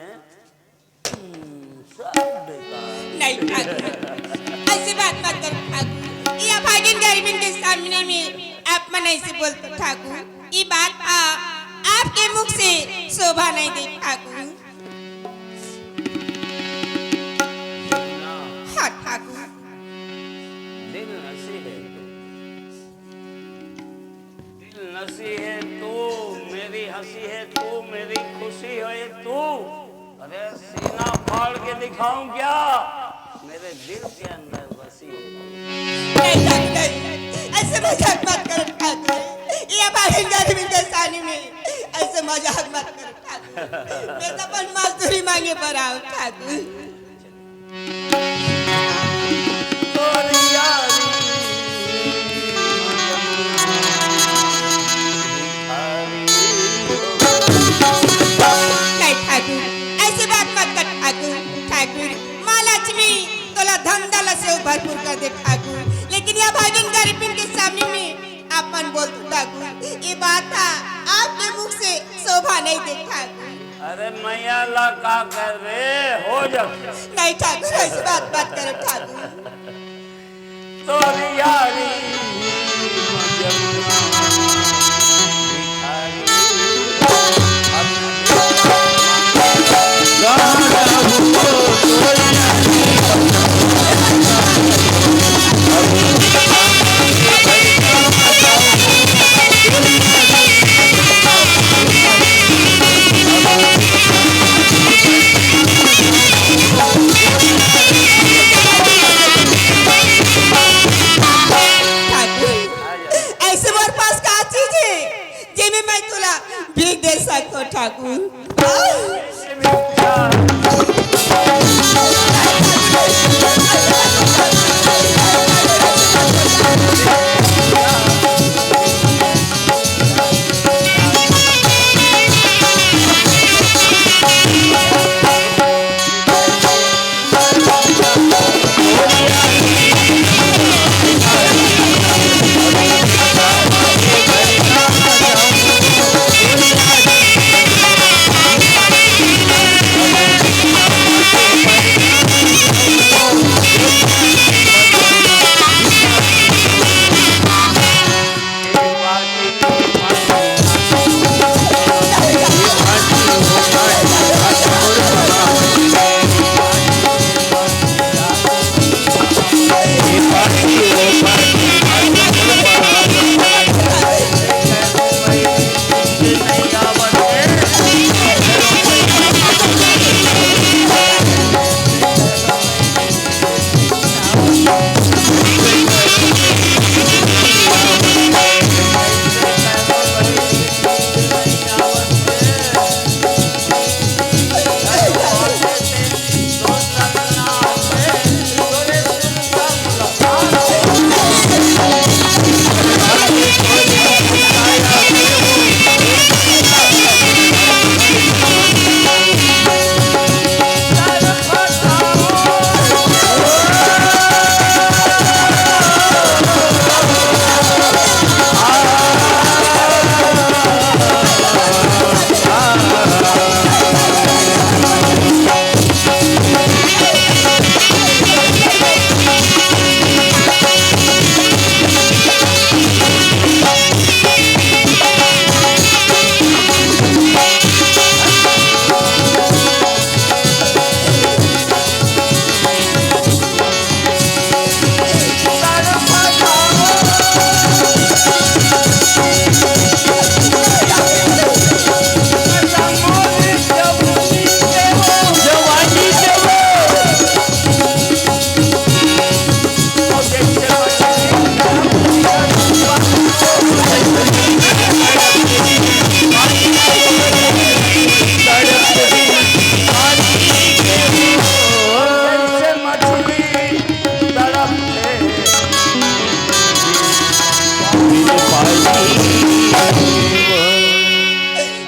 हम्म, सब बेकार। नहीं ठाकुर, ऐसी बात मत करो ठाकुर। ये अभागिन गरीबिन के सामने में आप मन ऐसे बोलते ठाकुर। ये बात आ, आपके मुख से शोभा नहीं दे ठाकुर। हाँ ठाकुर। दिल नसी है तू। दिल नसी है तू, मेरी पढ़ के दिखाऊं क्या? मेरे दिल के अंदर बसी है। नहीं, नहीं, नहीं, ऐसे मजाक मत करो ठाकुर। ये अभागिन गरीब इंसान में ऐसे मजाक मत करो ठाकुर। मैं तो अपन मजदूरी मांगे बर आऊं ठाकुर। नहीं ठाकुर, ऐसे बात मत कर ठाकुर। ठाकुर, माँ लक्ष्मी तोला धन दौलत से भरपूर कर दे ठाकुर, लेकिन ये अभागिन गरीबिन के सामने में आप मन बोल दो ठाकुर। ये बात था आपके मुख से शोभा नहीं दे ठाकुर। अरे मैया ला का कर रे, हो जा। नहीं ठाकुर, ऐसी बात मत करो ठाकुर। तोरी यारी जमुना भिखारी। ठाकुर, ऐसे मोर पास का चीज है जेमे मैं तोला भीख दे सकथों ठाकुर?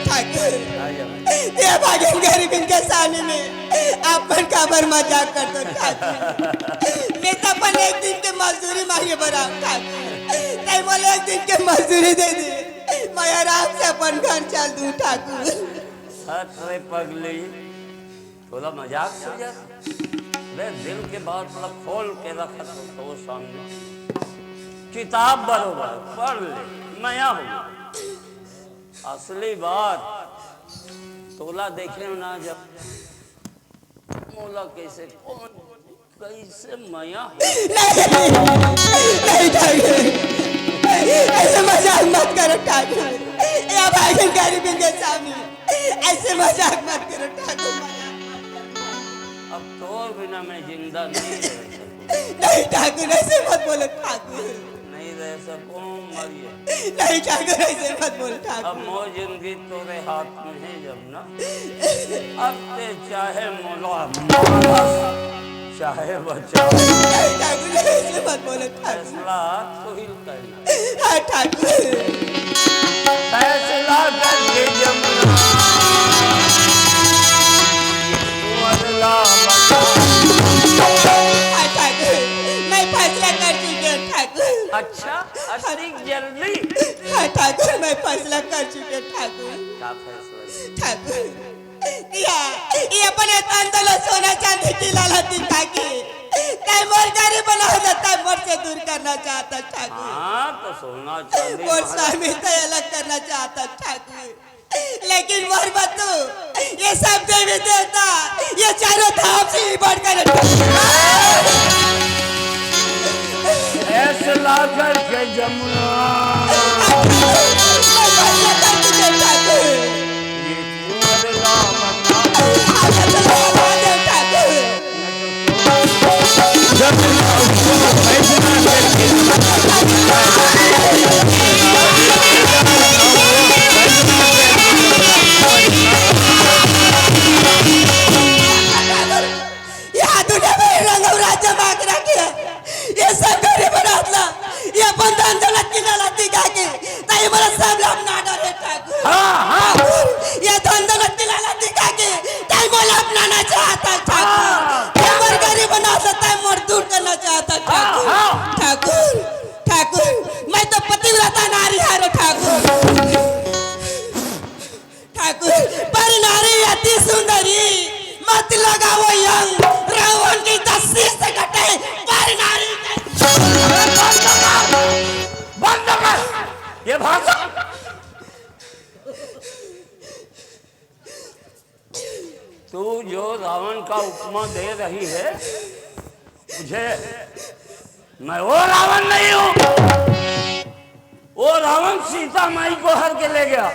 ठाकुर, ये भागन गरीब इनके सामने में आप मन काबर मजाक करथो ठाकुर? मैं तो अपन एक दिन के मजदूरी मांगे बर आऊं ठाकुर। तैं मोला एक दिन के मजदूरी दे दे, मैं आराम से अपन घर चल दूं ठाकुर। हट रे पगली, तोला मजाक सूझत? रे दिल के बात ला खोल के रखत हों तोर सामने। किताब बरोबर पढ़ ले, मया हो। असली बात तोला देखे ना जब मोला कैसे कौन कैसे मया हो। नहीं, नहीं ठाकुर, ऐसे मजाक मत करो ठाकुर। ये भागन गरीब इनके सामने ऐसे मजाक मत करो ठाकुर। अब तोर बिना मैं जिंदा नहीं रह सकूं। नहीं ठाकुर, ऐसे मत बोलो ठाकुर। नहीं रह सकूं, मर गया। नहीं ठाकुर, ऐसे मत बोलो ठाकुर। अब मोर जिंदगी तोरे हाथ में है जब ना, अब ते चाहे मोला मार, चाहे बचा। नहीं ठाकुर, ऐसे मत बोलो ठाकुर। फैसला तू ही करना। हाँ ठाकुर। फैसला करके जमुना, ये कुंवर राम का। हाँ ठाकुर, मैं फैसला कर चुकी हूँ ठाकुर। अच्छा, अतिक जल्दी? हाँ ठाकुर, मैं फैसला कर चुकी हूँ ठाकुर। का फैसला? ठाकुर, या, ये अपने तन तले सोना चांदी के लाला दिखा के, तैं मोर गरीब बना हो, तैं मोर से दूर करना चाहता ठाकुर। हाँ, तो सोना चांदी मोर महाराज। स्वामी से अलग करना चाहता ठाकुर। लेकिन मोर बतू, ये सब देवी देवता, ये चारों धाम से ही बढ़कर है ठाकुर। फैसला करके जमुना। ये दुनिया में रंग अउ राज्य मांग रखे हैं। ये सब गरीब रात ला, ये अपन धन दौलत के लालच दिखा के, ताई मोला सब ला अपना डरे ठाकुर। हाँ, हाँ। ठाकुर, ये धन दौलत के लालच दिखा के, ताई मोला अपनाना चाहता ठाकुर। हाँ। ये मोर गरीब बना सकता है, मोर दूर करना चाहता ठाकुर। हाँ, हाँ। ठाकुर, ठाकुर, मैं तो पतिव्रता नारी हारो ठाकुर। ठाकुर, पर नारी अति सुंदरी, मत लगावो अंग, रावण की तस्वीर से कटे, पर नारी। अरे बंद कर, बंद कर ये भाषा। तू जो रावण का उपमा दे रही है, मुझे, मैं वो रावण नहीं हूं। वो रावण सीता माई को हर के ले गया,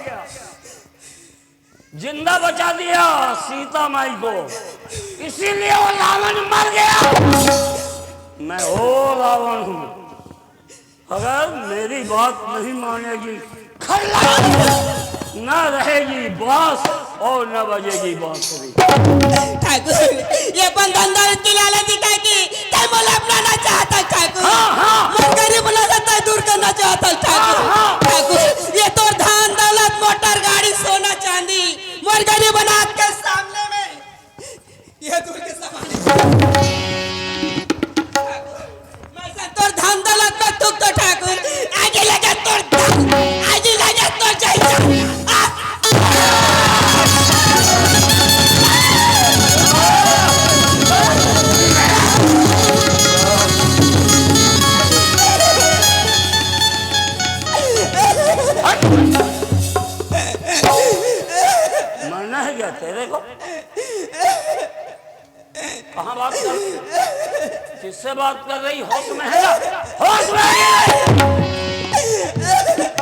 जिंदा बचा दिया सीता माई को, इसीलिए वो रावण मर गया। मैं वो रावण हूं। अगर मेरी बात नहीं मानेगी, खल्ला, न रहेगी बांस और न बजेगी बांसुरी। ठाकुर, ये अपन धन दौलत के लालच दिखा के, तैं मोला अपनाना चाहता ठाकुर। हाँ, हाँ। मोर गरीब बना सकता है, दूर करना चाहता ठाकुर। हाँ, हाँ। ठाकुर, ये तोर धन दौलत, मोटर गाड़ी, सोना चांदी, मोर गरीब अनाथ के सामने में ये दूर के सामान। मैं सब तोर धन दौलत को थूक दो ठाकुर। आगे लगे तोर धन, आगे लगे तोर जैसा। मरना है क्या तेरे को? कहाँ बात कर रही है? किससे बात कर रही? होश में है ना? होश में है?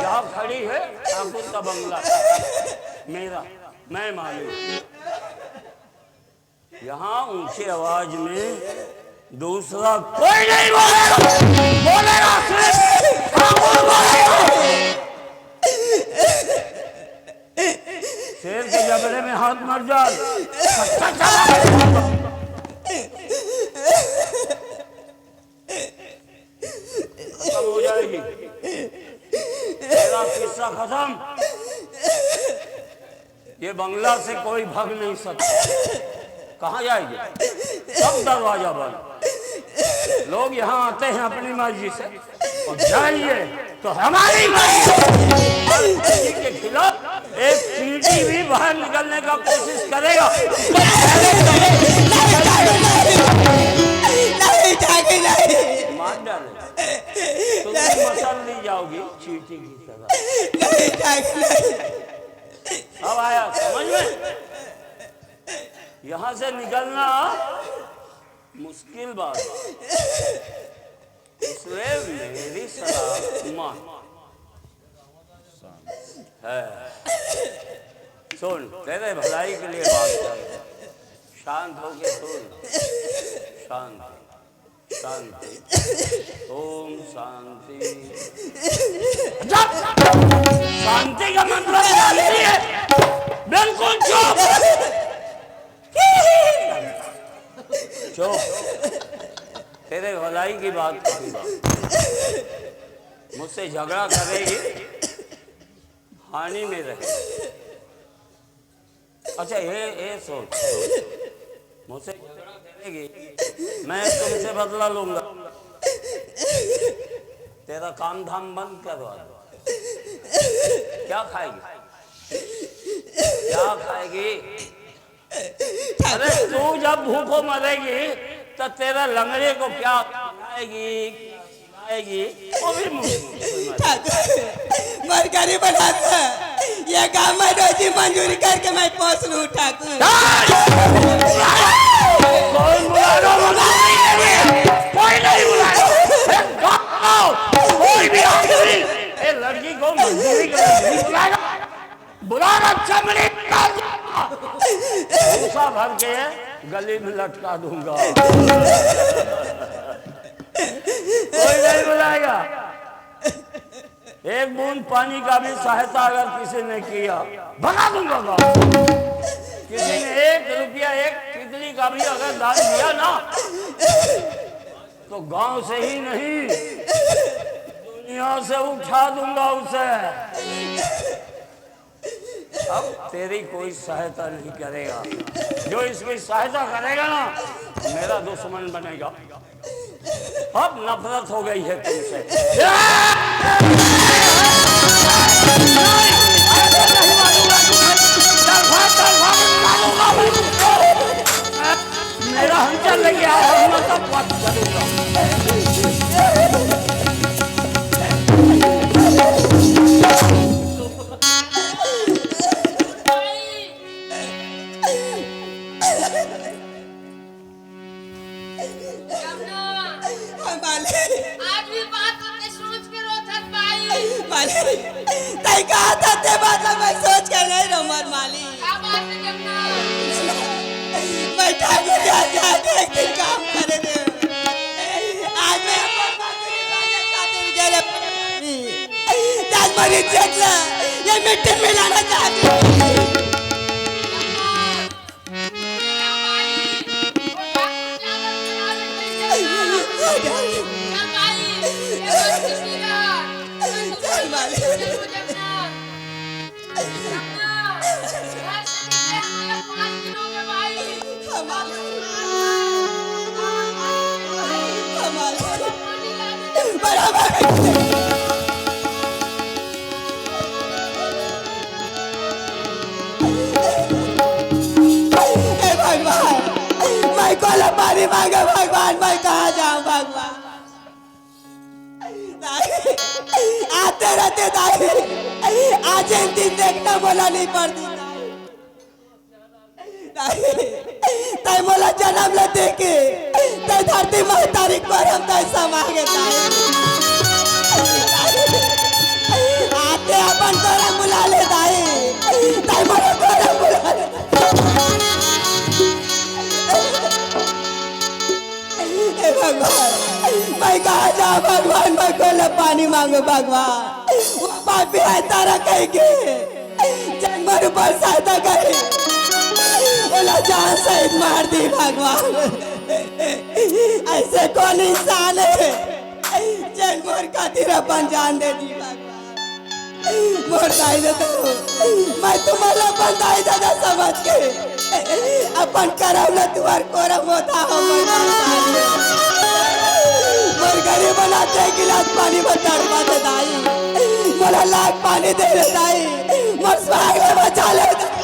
यहाँ खड़ी है ठाकुर का बंगला, मेरा, मैं मालिक। यहाँ ऊंची आवाज में दूसरा कोई नहीं बोलेगा, बोलेगा सिर्फ ठाकुर बोलेगा। शेर के जबड़े में हाथ मर जा। खत्म हो जाएगी। तेरा किस्सा खत्म। ये बंगला से कोई भाग नहीं सकता। कहाँ जाएगी? सब दरवाजा बंद। लोग यहाँ आते हैं अपनी मर्जी से, और जाइए तो हमारी मर्जी से। और किसी के खिलाफ एक चींटी भी बाहर निकलने का कोशिश करेगा, उसको पहले मार डालेगा। तुम भी मसल ली जाओगी चींटी की तरह। अब आया समझ में? यहाँ से निकलना मुश्किल बात है। इसलिए मेरी सलाह मान। है। सुन, तेरे भलाई के लिए बात कर। शांत होके सुन। शांति, शांति। ओम शांति। चुप! शांति का मतलब जानती है? बिल्कुल चुप। चुप। तेरे भलाई की बात करूंगा। मुझसे झगड़ा करेगी, हानि में रहे। अच्छा, ये, ये सोच, सोच। मुझसे झगड़ा करेगी, मैं तुमसे बदला लूंगा। तेरा काम धाम बंद करवा दूं। क्या खाएगी? क्या खाएगी? अरे, तू जब भूखो मरेगी, तो तेरा लंगड़े को क्या खिलाएगी? आएगी, वो भी मुझे ठाकुर, मोर गरीब हालत हे, ये गांव में रोजी मंजूरी करके मैं पोस लूं ठाकुर। कौन बुलाएगा मंजूरी के लिए? कोई नहीं बुलाएगा। ए, गाँव, कोई भी आदमी, ए, लड़की को मंजूरी के लिए नहीं बुलाएगा। बुला रहा चमड़ी निकाल दूंगा। भूसा भर के गली में लटका दूंगा। कोई नहीं बुलाएगा। एक बूंद पानी का भी सहायता अगर किसी ने किया, भगा दूंगा गाँव। किसी ने एक रुपया, एक तितली का भी अगर दान दिया ना, तो गांव से ही नहीं, दुनिया से उठा दूंगा उसे। अब तेरी कोई सहायता नहीं करेगा। जो इसकी सहायता करेगा ना, मेरा दुश्मन बनेगा। अब नफरत हो गई है तुमसे। मेरा हंचा लेके आओ, हम तो बात करूंगा। जमुना। हाँ, मालिक। आज भी बात होते सोच के रोथस बाई। मालिक, तैं कहा था ते बात ला मैं सोच के नहीं रोमर मालिक। का बात हे जमुना? मैं ठाकुर के यहाँ जाके एक दिन काम करे थे। आज मैं अपन मजूरी मांगे खातिर गेले। आज मरी चेक ला, ये मिट्टी मिलाना चाहती हूँ। बराबर। हे भगवान, मैं कोला पानी मांगे भगवान, मैं कहाँ जाऊँ भगवान? दाई, आते रहते दाई, आज एक दिन देखना बोला नहीं पड़ती। तैं मोला जनम ले देके, तैं धरती महतारी कोरम तैं समा गे दाई। आते अपन कोरम बुला ले दाई, तैं मोला कोरम बुला ले। हे भगवान, मैं कहाँ जाऊँ भगवान, मैं कोला पानी मांगू भगवान। वो पापी हे तारा कहीं के। जन मोर ऊपर सहायता करे, ओला जान सहित मार दी भगवान। ऐसे कौन इंसान हे, जन मोर खातिर अपन जान दे दी भगवान। मोर दाई ददा, मैं तुम्हारा अपन दाई ददा समझ के अपन करम ला तुम्हार कोरम होता हो मोर दाई। मोर गरीब अनाथ एक गिलास पानी बर तड़पा दे दाई, मोला लाख पानी दे दे दाई, मोर स्वांग ले बचा ले दाई।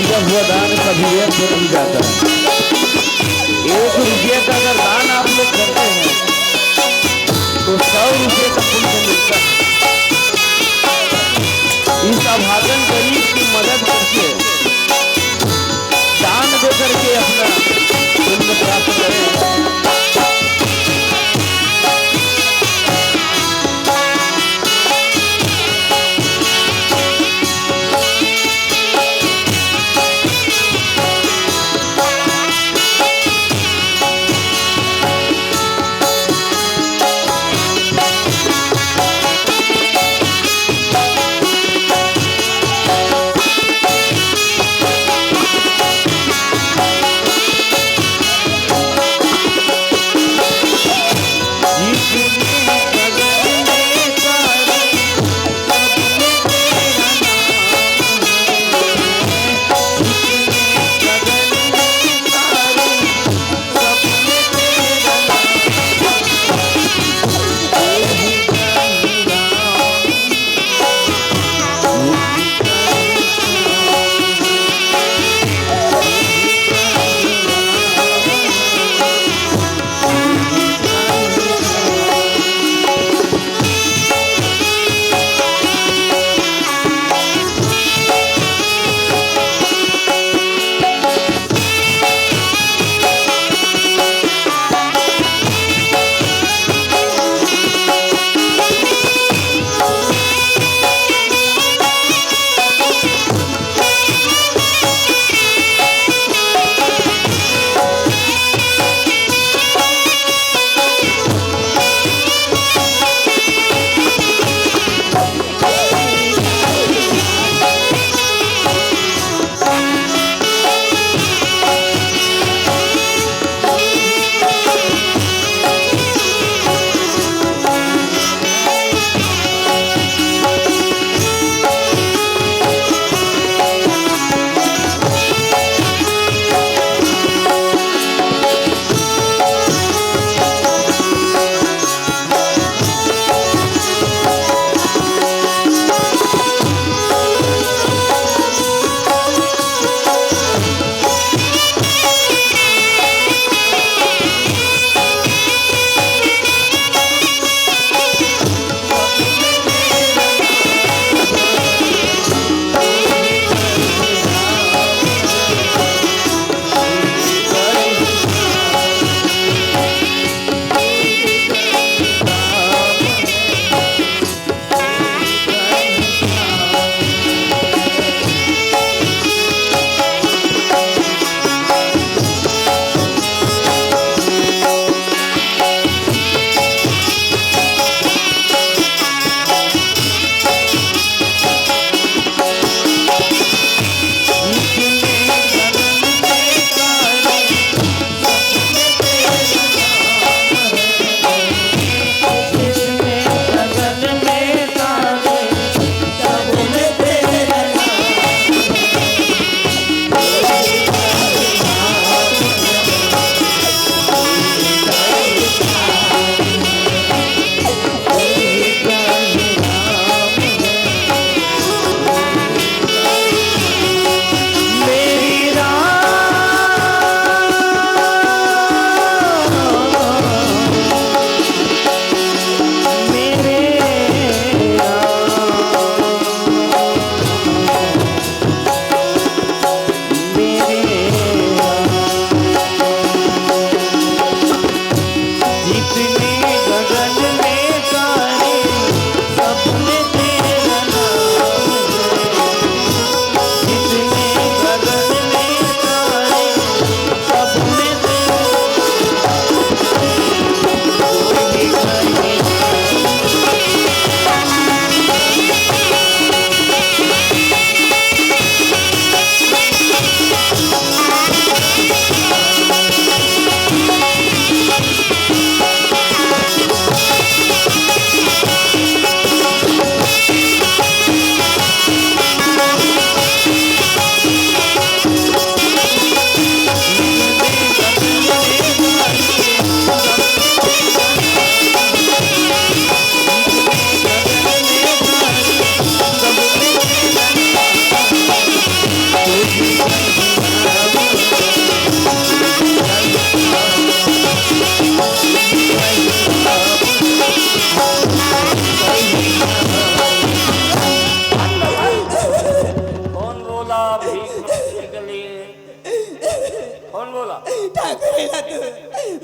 किया हुआ दान कभी व्यर्थ नहीं जाता। एक रुपये का अगर दान आप लोग करते हैं तो सौ रुपये का पुण्य मिलता है। इस अभागन गरीब की मदद करके, दान दे करके अपना पुण्य प्राप्त करें।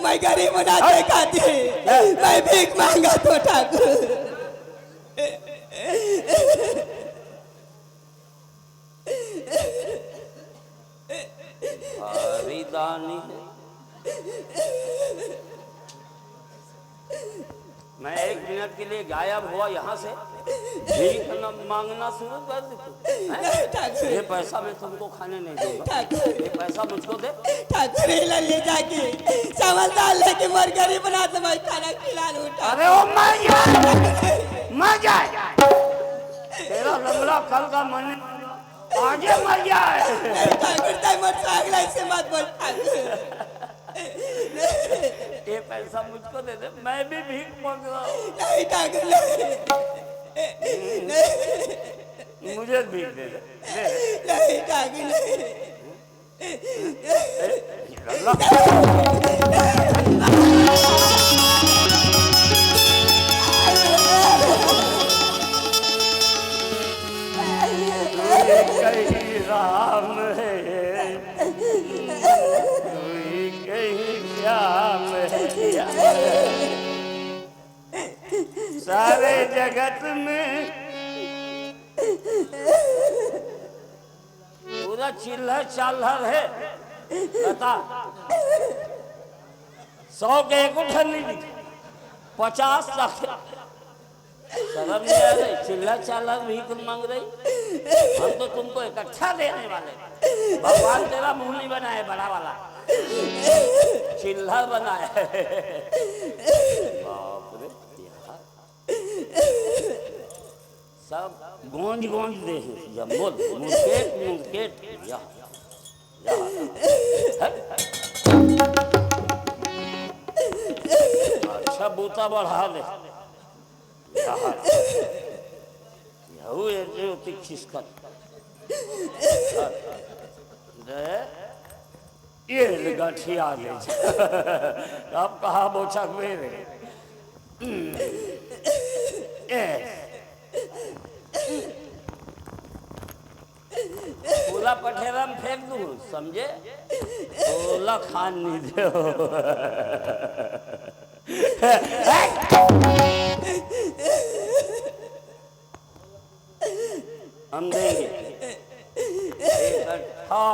मैं गरीब ना के खातिर मैं भीख मांगत हों ठाकुर। भारी दानी है। मैं एक मिनट के लिए गायब हुआ यहाँ से, भीख न मांगना शुरू कर दी तू, हैं? नहीं ठाकुर। ये पैसा मैं तुमको खाने नहीं दूंगा। ठाकुर। ये पैसा मुझको दे। ठाकुर, इला ले जाके चावल दाल लेके मोर गरीब अनाथ ला मैं खाना खिला लूं ठाकुर। अरे ओ मर जाए, मर जाए। तेरा लंगड़ा कल का मरने, आजे मर जाए। नहीं ठाकुर, तैं मोर संग ला अइसे मत बोल ठाकुर। ये पैसा मुझको दे दे, मैं भी भीख मांग रहा हूँ। नहीं ठाकुर, नहीं। नहीं। मुझे भीख दे दे, दे दे। नहीं ठाकुर, नहीं। कहीं राम है, कोई कहीं श्याम है। सारे जगत में पूरा चिल्हर चाल्हर है। बता, सौ के एको ठन नहीं दिखे, पचास लाख। शर्म नहीं आ रही? चिल्हर चाल्हर भीख मांग रही। हम तो तुमको इकट्ठा देने वाले। भगवान तेरा मुंह नहीं बनाए बड़ा वाला, चिल्हर बनाए। बाप रे, यार। सब गोंज गोंज दे हैं, जब बोल, मुरकेट, मुरकेट, या, या। अच्छा, बूता बढ़ा दे। या। यहू ए, ए, ओती खिसकत। दे। ये ले गठिया ले जा। अब कहाँ बोचक मेरे? ए। पूरा पठेरा में फेंक दूँ, समझे? ओला खान नहीं दे। हम देंगे। इकट्ठा।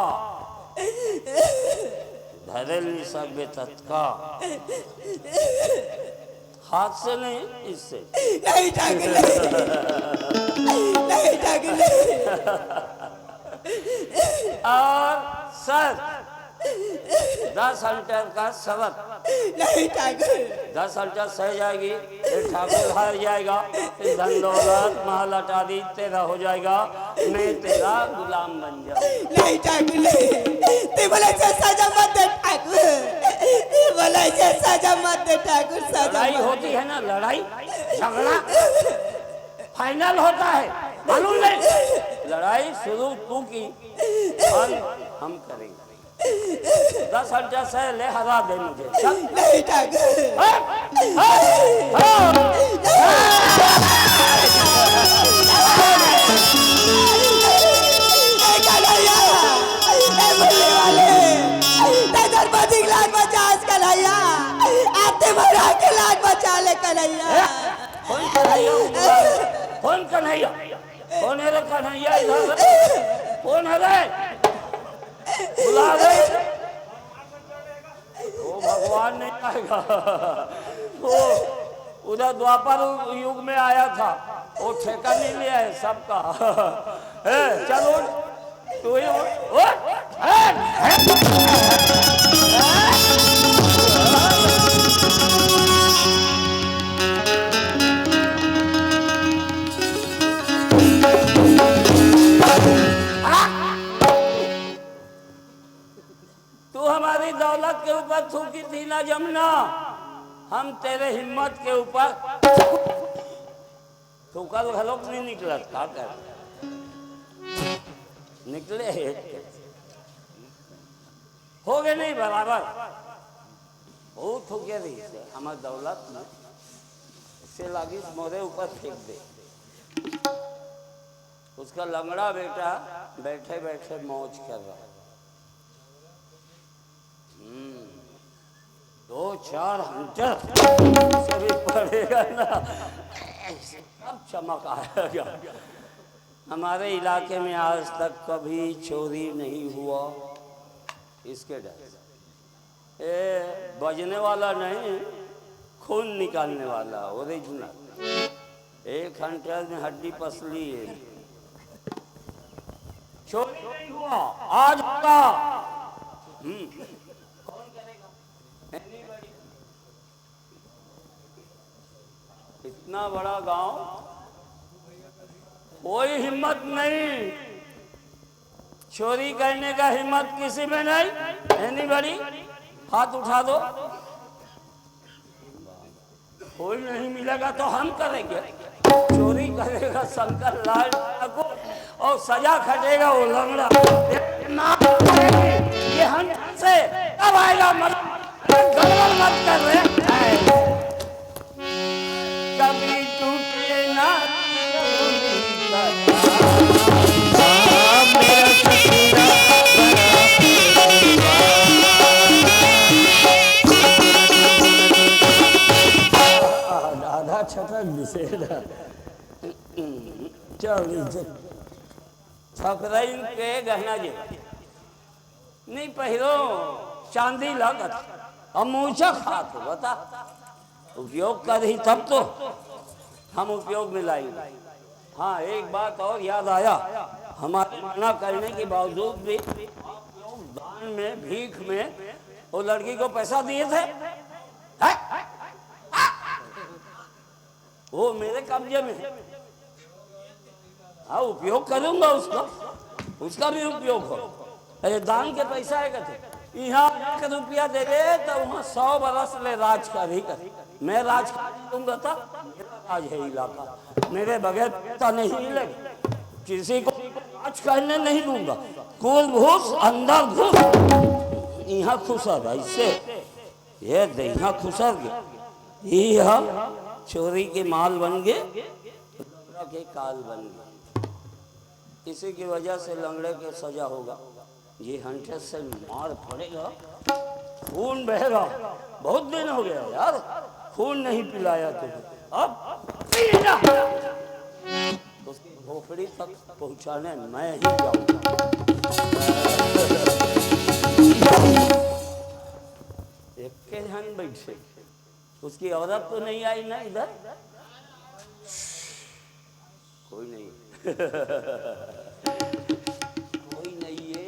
धरे नहीं सकबे ततका। हाथ से नहीं, इससे। नहीं ठाकुर, नहीं। नहीं ठाकुर, नहीं। और सर, दस अंटर का शरत। नहीं ठाकुर। दस अंटर सह जाएगी, फिर ठाकुर हार जाएगा, फिर धन दौलत महल अटारी तेरा हो जाएगा, मैं तेरा गुलाम बन जाऊँ। नहीं ठाकुर, नहीं। तैं मोला अइसे सजा मत दे ठाकुर। तैं मोला अइसे सजा मत दे ठाकुर, सजा लड़ाई मत होती दे। है ना, लड़ाई, झगड़ा, फाइनल होता है, मालूम नहीं? लड़ाई शुरू तू की, हम, हम करेंगे। दस अंटा से ले, हरा दे मुझे। चल। नहीं ठाकुर। हट! हट! हट! ए कन्हैया, ए भोले वाले, तैं द्रौपदी के लाज बचा आज कन्हैया, आज तैं महाराज के लाज बचा ले कन्हैया। ए, कौन कन्हैया? कौन कन्हैया? कौन है रे कन्हैया इधर? कौन है रे? बुला रे। वो भगवान नहीं आएगा। वो उधर द्वापर युग में आया था, वो ठेका नहीं लिया है सबका। ए, चल उठ, तू ही उठ, उठ, उठ। तू हमारी दौलत के ऊपर थूकी थी ना जमुना, हम तेरे हिम्मत के ऊपर थूकल घलोक नहीं निकलत, का कर निकले हे। हो गए नहीं बराबर, बहुत हो गया रही से, हमार दौलत में से लागिस मोरे ऊपर फेंक दे। उसका लंगड़ा बेटा बैठे बैठे मौज कर रहा। हम्म। वो चार हंटर से भी पड़ेगा ना, सब चमक आएगा। हमारे इलाके में आज तक कभी चोरी नहीं हुआ, इसके डर से। ये बजने वाला नहीं, खून निकालने वाला, ओरिजिनल। एक हंटर में हड्डी पसली है। चोरी नहीं हुआ, आज होगा। हम्म। इतना बड़ा गांव, कोई हिम्मत नहीं। चोरी करने का हिम्मत किसी में नहीं। एनीबडी, हाथ उठा दो। कोई नहीं मिलेगा तो हम करेंगे। चोरी करेगा शंकर लाल ठाकुर और सजा खटेगा वो लंगड़ा। ये नाम, ये हम से कब आएगा? मत गड़बड़ मत कर रहे हैं। कभी टूटे ना आधा छटक दिसे। चल, ठकराइन के गहना जे नहीं पहिरो, चांदी लागत, हम ऊंचा खात हो, बता। उपयोग करही तब तो हम उपयोग में लाएंगे। हाँ, एक बात और याद आया, हमारे मना करने के बावजूद भी आप लोग दान में, भीख में वो लड़की को पैसा दिए थे, हैं? वो मेरे कब्जे में है। हाँ, उपयोग करूंगा उसका, उसका भी उपयोग हो। अरे, दान के पैसा है कहते, यहाँ एक रुपया देबे तो वहाँ सौ बरस ले राज करही कर। मैं राज कर दूंगा तो मेरा राज है इलाका, मेरे बगैर पता नहीं मिलेगा। किसी को राज करने नहीं दूंगा। कुल घुस, अंदर घुस, यहाँ खुश है भाई से। ये दहिया खुसर गए, ये हम चोरी के माल बन गए, लंगड़ा के काल बन गए। इसी की वजह से लंगड़े के सजा होगा। ये हंटर से मार पड़ेगा, खून बहेगा। बहुत दिन हो गया यार, खून नहीं पिलाया तुमने, अब पीना। उसकी खोपड़ी तक पहुंचाने मैं ही जाऊंगा। एक के झन बैठे, उसकी औरत तो नहीं आई ना इधर? कोई नहीं। कोई नहीं है।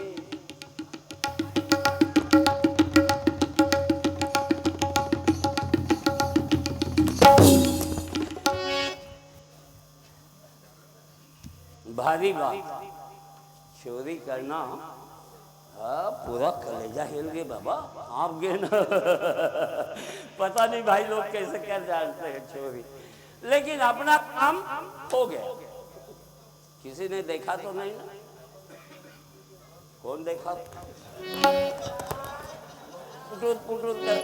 भारी बात, चोरी करना। हाँ, पूरा कलेजा हिल गए बाबा, आप गए ना। पता नहीं भाई लोग कैसे क्या जानते हैं चोरी, लेकिन अपना काम हो गया। किसी ने देखा तो नहीं ना? कौन देखा? पुटुर पुटुर कर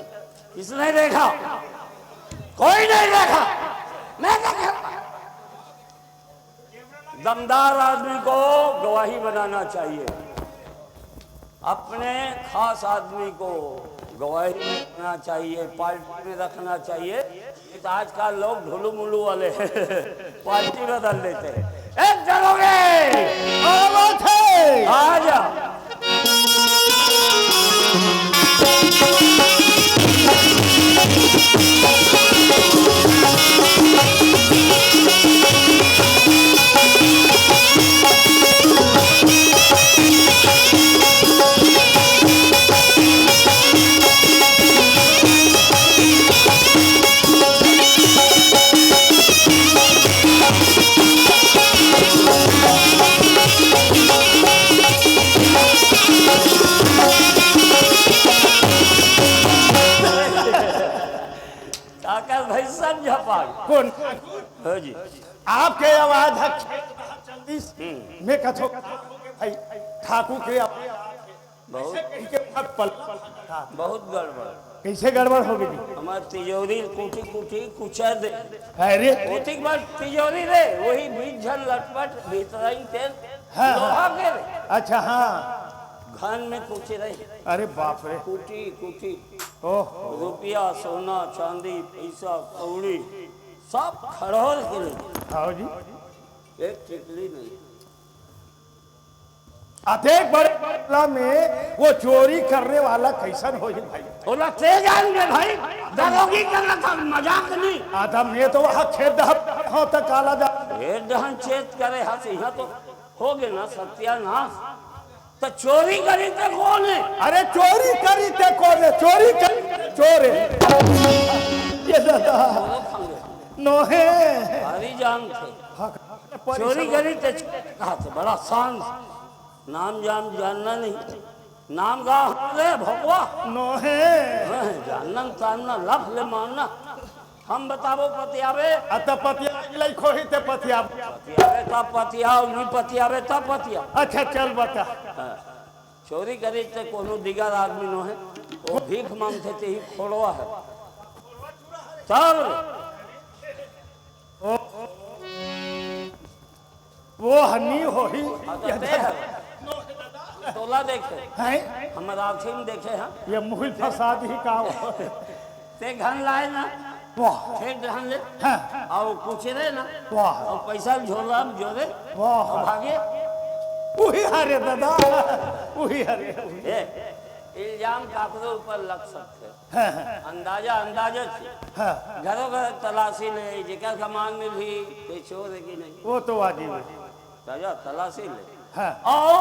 किसने देखा? कोई नहीं देखा। मैं देखा। दमदार आदमी को गवाही बनाना चाहिए, अपने खास आदमी को गवाही बनाना चाहिए, पार्टी में रखना चाहिए। नहीं तो आजकल लोग ढुलू मुलू वाले हैं, पार्टी बदल देते हैं। एक जगह हो गए, क्या बात है? आ जा। ताकत भाई सब झपाक। कौन? हो जी। आपके आवाज ह खेत बाहर चल दिस। हम्म। मैं कथो भाई, ठाकुर के आवाज ह। बहुत, कैसे कहीं के पल, पल, बहुत गड़बड़। कैसे गड़बड़ हो गई? हमार तिजोरी कुटी कुटी कुचर दे। अरे। कुटी के बाद तिजोरी रे, वही बीच झन लटपट भीतराइन तेल हाँ, लोहा हाँ। के रे। अच्छा, हाँ। धन में कुछ रहे। अरे बाप रे। कुटी कुटी। ओह। रुपया, सोना, चांदी, पैसा, कौड़ी, सब खड़ोल के ले। आओ जी। एक टिकली नहीं। अतेक बड़े बंगला में वो चोरी करने वाला कैसन होही भाई? ओला ते जान ले भाई, दरोगी करना था, मजाक नहीं। आदम, ये तो वहाँ खेत दहब हो तो काला जा। ये दहन चेत करे हस, यहाँ तो हो गए ना सत्यानाश। तो चोरी करी ते कौन है? अरे चोरी करी ते कौन है? चोरी करी ते चोर है। ये दादा। बोलो खंगे। नोहे। भारी जान थे। हाँ, चोरी करी ते कहा थे, बड़ा शान। नाम जाम जानना नहीं। नाम गा रे भगवा। नोहे। हाँ, जानना तानना लख ले मानना। हम बताबो पतियाबे। अत पतिया लइक होही ते पतियाबो। पतियाबे तब पतियाओ, नहीं पतियाबे तब पतियाओ। अच्छा चल बता। हाँ। चोरी करे ते कोनो दिगर आदमी नोहे। वो भीख मांगथे ते ही खोड़वा है। चल। ओ, वो हनी होही। हाँ, तो ते है। तोला देखे। हैं? हमर आँखी में देखे हैं। ये मुहिल फसाद ही का हो? ते घन लाए ना। वाह। फेर धन ले। हाँ। और कुछ रहे ना। वाह। और पैसा झोला में जोरे। वाह। और भागे। उही हरे दादा, उही हरे, उही। ए, इल्जाम काकरो ऊपर लग सकते। हाँ, हाँ। अंदाजा, अंदाजा से। हाँ। घरों घर तलाशी ले, जेकर सामान मिलही, ते चोर है कि नहीं? वो तो वाजिब है। राजा, तलाशी ले। हाँ। आओ,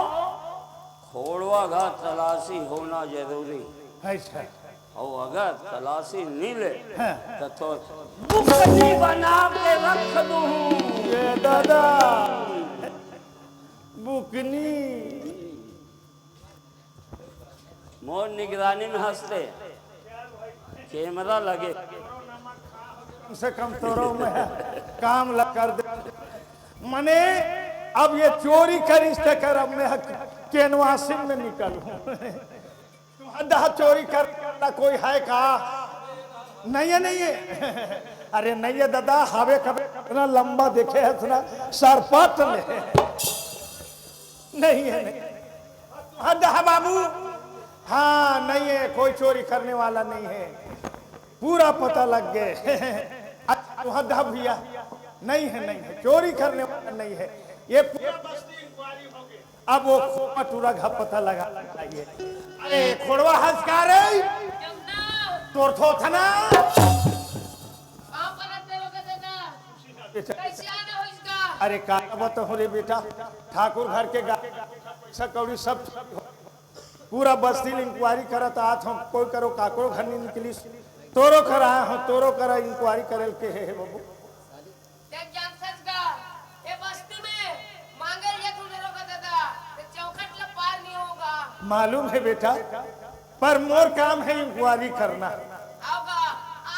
खोड़वा घर तलाशी होना जरूरी। अच्छा। और अगर तलाशी नहीं ले, हाँ। तो, तो बुकनी बना के रख दूँ। ये दादा, बुकनी। मोर निगरानी में हंसते, कैमरा लगे। कम से कम तोरो में काम ला कर दे। मने अब ये चोरी करिस ते कर, अब मैं कैनवासिंग में निकलूं। तुम हद चोरी कर, कोई है का? नहीं है, नहीं है। अरे नहीं है दादा, हवे कबे इतना लंबा देखे है, इतना सरपट ले। नहीं है, नहीं। हद है बाबू। हाँ, नहीं है, कोई चोरी करने वाला नहीं है। पूरा पता लग गए। अच्छा, हद है भैया। नहीं है, नहीं है, चोरी करने वाला नहीं है। ये पूरा बस्ती इंक्वायरी हो गई। अब वो खोपा टूरा घर पता लगा, लगाइए। अरे, खोड़वा हंस का रे? तोर थो थना। कहाँ पर रहते हो, दादा? कैसे आना हो इसका? अरे, का बताऊं रे बेटा, ठाकुर घर के गा-, पैसा कौड़ी सब पूरा बस्ती ल इंक्वायरी करत आत हो, कोई करो काकरो घर नहीं निकलिस, तोरो करा हो, तोरो करा इंक्वायरी करल के हे, हे बाबू। देख जान सच का, ये बस्ती में मांगे ये तू दरोगा दादा, ये चौखट ला पार नहीं होगा। मालूम है बेटा, पर मोर काम है इंक्वायरी करना। आओगा,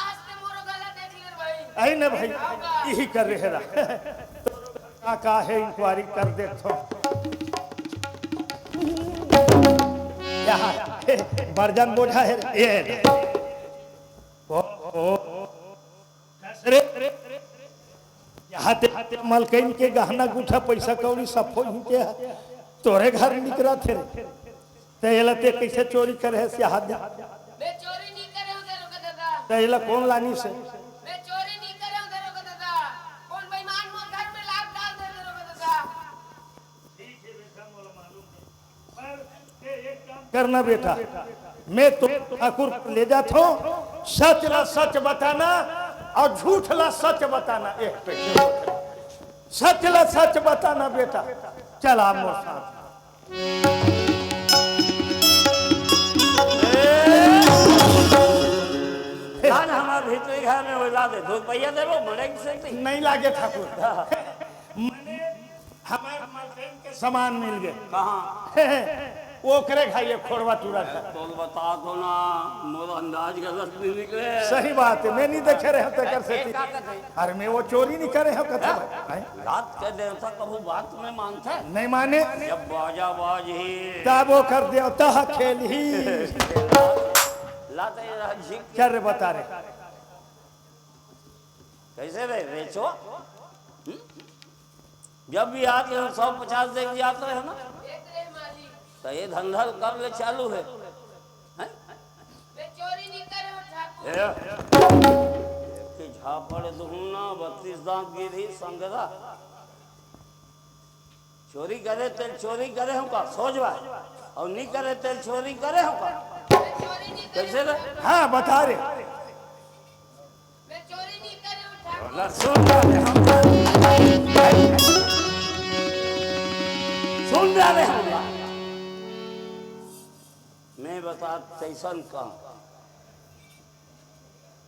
आज ते मोरो गला देख ले रे भाई। आई ना भाई, आओगा। यही कर रहे रहा। का, का है, इंक्वायरी कर देथो। यहाँ बरजन बोझा है, ये ओ, ओ, अरे, यहाँ ते मलकइन के गहना गुठा पैसा कौड़ी सब फोन के है। तोरे घर निकरा थे रे। ते एला ते कैसे चोरी करे है, सियाहा दे? मैं चोरी नहीं करे हूँ, दरोगा दादा। ते एला कौन लानी से? मैं चोरी नहीं करे हूँ, दरोगा दादा। कौन बेईमान मोर घर में लात डाल दे, दरोगा दादा? करना बेटा, मैं तो ठाकुर को ले जाता हूँ, सच ला सच बताना और झूठ ला सच बताना। एक पे सच ला सच बताना बेटा। चल आप मोर साथ। जान हमार भीतरी घर में वो ला दे, दो रुपया दे वो, मरे की सकती। नहीं लागे ठाकुर। मने हमार मलकिन के सामान मिल गए। कहाँ? वो करे खाइए खोड़वा टूरा था। तोल बता दो ना, मोर अंदाज गलत नहीं निकले। सही बात है, मैं नहीं देखे रहे तेकर से। ए, का कहते हैं? अरे मैं वो चोरी नहीं करे हो कथा भाई। हैं? रात के देवता कभू बात में मानते हैं? नहीं माने। जब बाजा बाज ही। तब वो कर देवता खेल ही। लाते रह झिक। क्या रे बता रे? कैसे रे, रेचो? हम्म? जब भी आते हो, सौ पचास दे के जाते हो ना? त ये धंधा कब ले चालू हे? हैं? मैं चोरी नहीं करे हूँ ठाकुर। ए, कि झापड़ दुहू ना, बत्तीस दांत गिरही संगरा। चोरी करे तेल चोरी करे हूँ का? सोच बा। अउ नहीं करे तेल चोरी करे हूँ का? मैं चोरी नहीं करे कैसे रे? हाँ, बता रे। मैं चोरी नहीं करे हूँ ठाकुर। बोला, सुन रहा रे हम। सुन रहा रे हम। मैं बता तैसन कहूँ।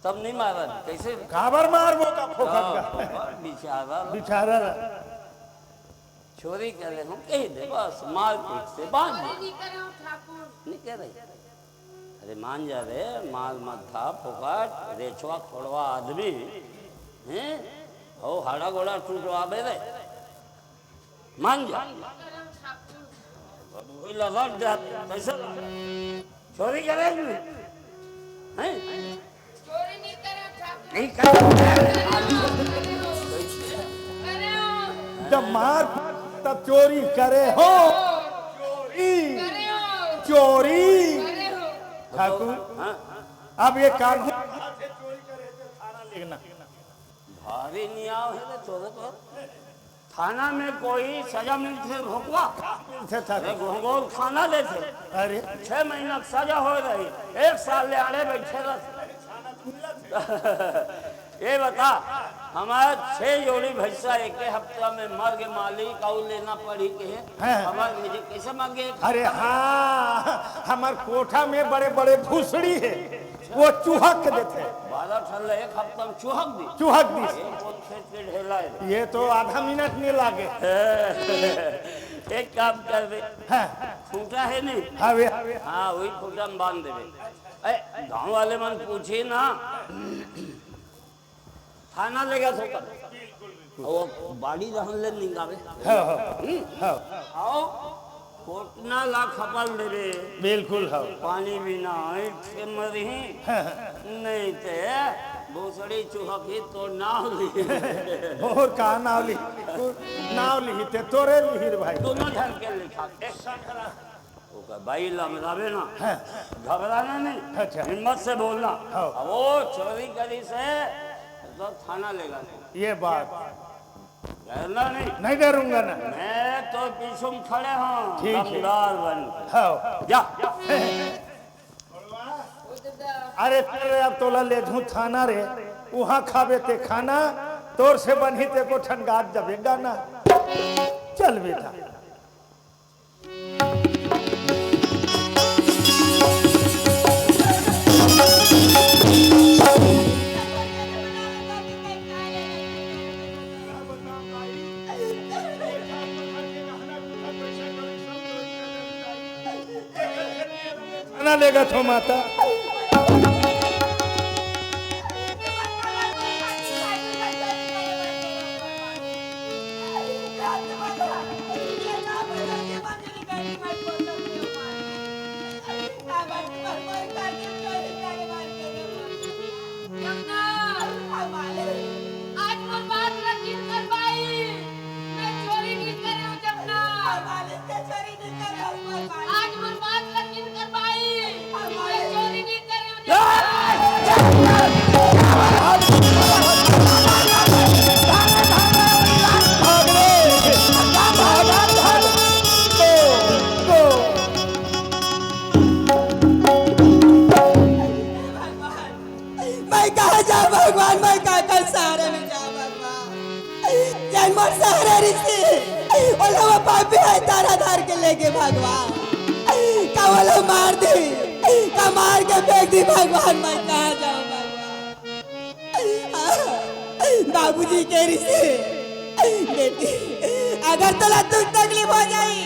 तब नहीं मारा, कैसे? काबर मारबो का फोकट का? हाँ, बेचारा। बेचारा। चोरी करे हूँ, कह दे बस, मारपीट से बांध दे। चोरी नहीं करे हूँ ठाकुर। नहीं करे। अरे मान जा रे, मार मत खा फोकट, रेछवा खोड़वा आदमी, हैं? हो हाड़ा गोड़ा टूटवाबे रे। मान जा। वही लगा दे, कैसे लगा? चोरी करे नहीं? हैं? चोरी नहीं करे ठाकुर। नहीं करे। करे हूँ। जब मार तब चोरी करे हो। चोरी। करे हूँ। चोरी। करे हूँ। ठाकुर, हाँ। अब ये कानून भारी नियाव हे रे तोरे तो। थाना में कोई सजा मिलथे भोकवा? मिलथे था। अरे घोंघोर खाना देथे। अरे। छह महीना के सजा हो रही, एक साल ले आड़े बैठे रहथे। ये बता, हमार छह जोड़ी भैंसा एक हफ्ता में मर गे मालिक, अउ लेना पड़ी के हे। हाँ। हमार भेजे कैसे मर गे? अरे हाँ, हमार कोठा में बड़े बड़े भूसड़ी हे, वो चुहक देथे। बारह ठन ले एक हफ्ता में चुहक दी। चुहक दी। ये कौन खेत के ढेला हे? ये तो आधा मिनट नहीं लागे। एक काम कर दे। हाँ। खूंटा हे नहीं? हाँ भैया। हाँ, वही खूंटा में बांध देबे। ए, गांव वाले मन पूछे ना, थाना लेगा तो कर। वो बाड़ी रहन ले निंगावे। हाँ, हाँ। हम्म? हाँ। आओ, कोटना ला खपल देबे। बिल्कुल, हाँ। पानी बिना ऐंठ के मरही, हाँ, हाँ। नहीं ते भोसड़ी चुहक ही तो नाव ली। मोर का नाव ली? तू नाव ली ते तोरे ली रे भाई। दोनों झन के लिखा। एक संग ओकर बाई लमरावे ना, हाँ। घबराना नहीं, अच्छा। हिम्मत से बोलना। हाँ। अब वो चोरी करी से तो थाना लेगा। ये बात। डरना नहीं। नहीं डरूंगा ना। मैं तो पीछू में खड़े हूँ, ठीक है। दमदार बन के। हाँ। जा। अरे चल रे, अब तोला ले जहूँ थाना रे, उहाँ खाबे ते खाना, तोर से बनही ते को ठन गाज जबे गाना। चल बेटा। खाना लेगा थो माता। जमुना, आज मोर बात ला चित कर बाई, मैं चोरी नहीं करे हूँ जमुना। आज मोर बात ला चित कर बाई, मैं चोरी नहीं करे हूँ जमुना। मैं कहाँ जाऊँ भगवान, मैं काकर सहारे में जाऊँ भगवान? जेन मोर सहारे रिहिसे, ओला वो पापी हे तारा धर के लेगे भगवान। का ओला मार दे, का मार के फेंक दे भगवान, मैं कहाँ जाऊँ भगवान? बाबूजी कहे रिहिसे, बेटी, अगर तोला दुख तकलीफ हो जाही,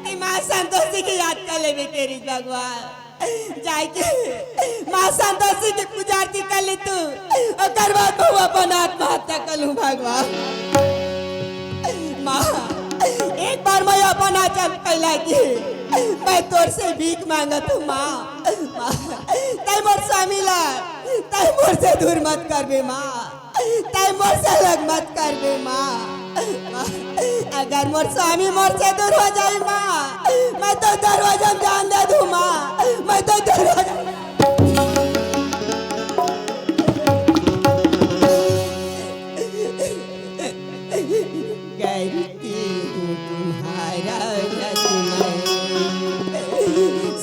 त माँ संतोषी के याद कर लेबे कहे रिहिस भगवान। जाके माँ संतोषी के पुजारती कर ले तू, ओकर बाद मैं अपन आत्महत्या कर लूँ भगवान। माँ, एक बार मैं अपन आचरण फैला के मैं तोर से भीख मांगत हूँ माँ। माँ, तै मोर स्वामी ला, तै मोर से दूर मत करबे माँ। तै मोर से अलग मत करबे माँ। माँ, अगर मोर स्वामी मोर से दूर हो जाही माँ, मैं तो दरवाजा में जान दे दूं माँ, मैं तो दरवाजा। करती हूँ तुम्हारा व्रत मैं,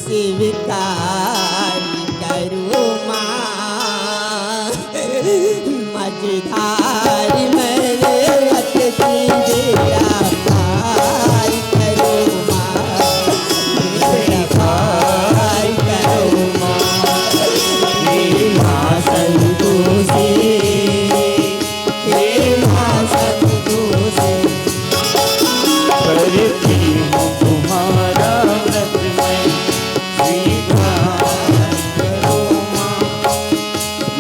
स्वीकार करो माँ। मझधार में अटकी बेड़ा पार करो माँ, बेड़ा पार करो माँ। हे माँ संतोषी, हे माँ संतोषी, करती हूँ तुम्हारा व्रत मैं, स्वीकार करो माँ।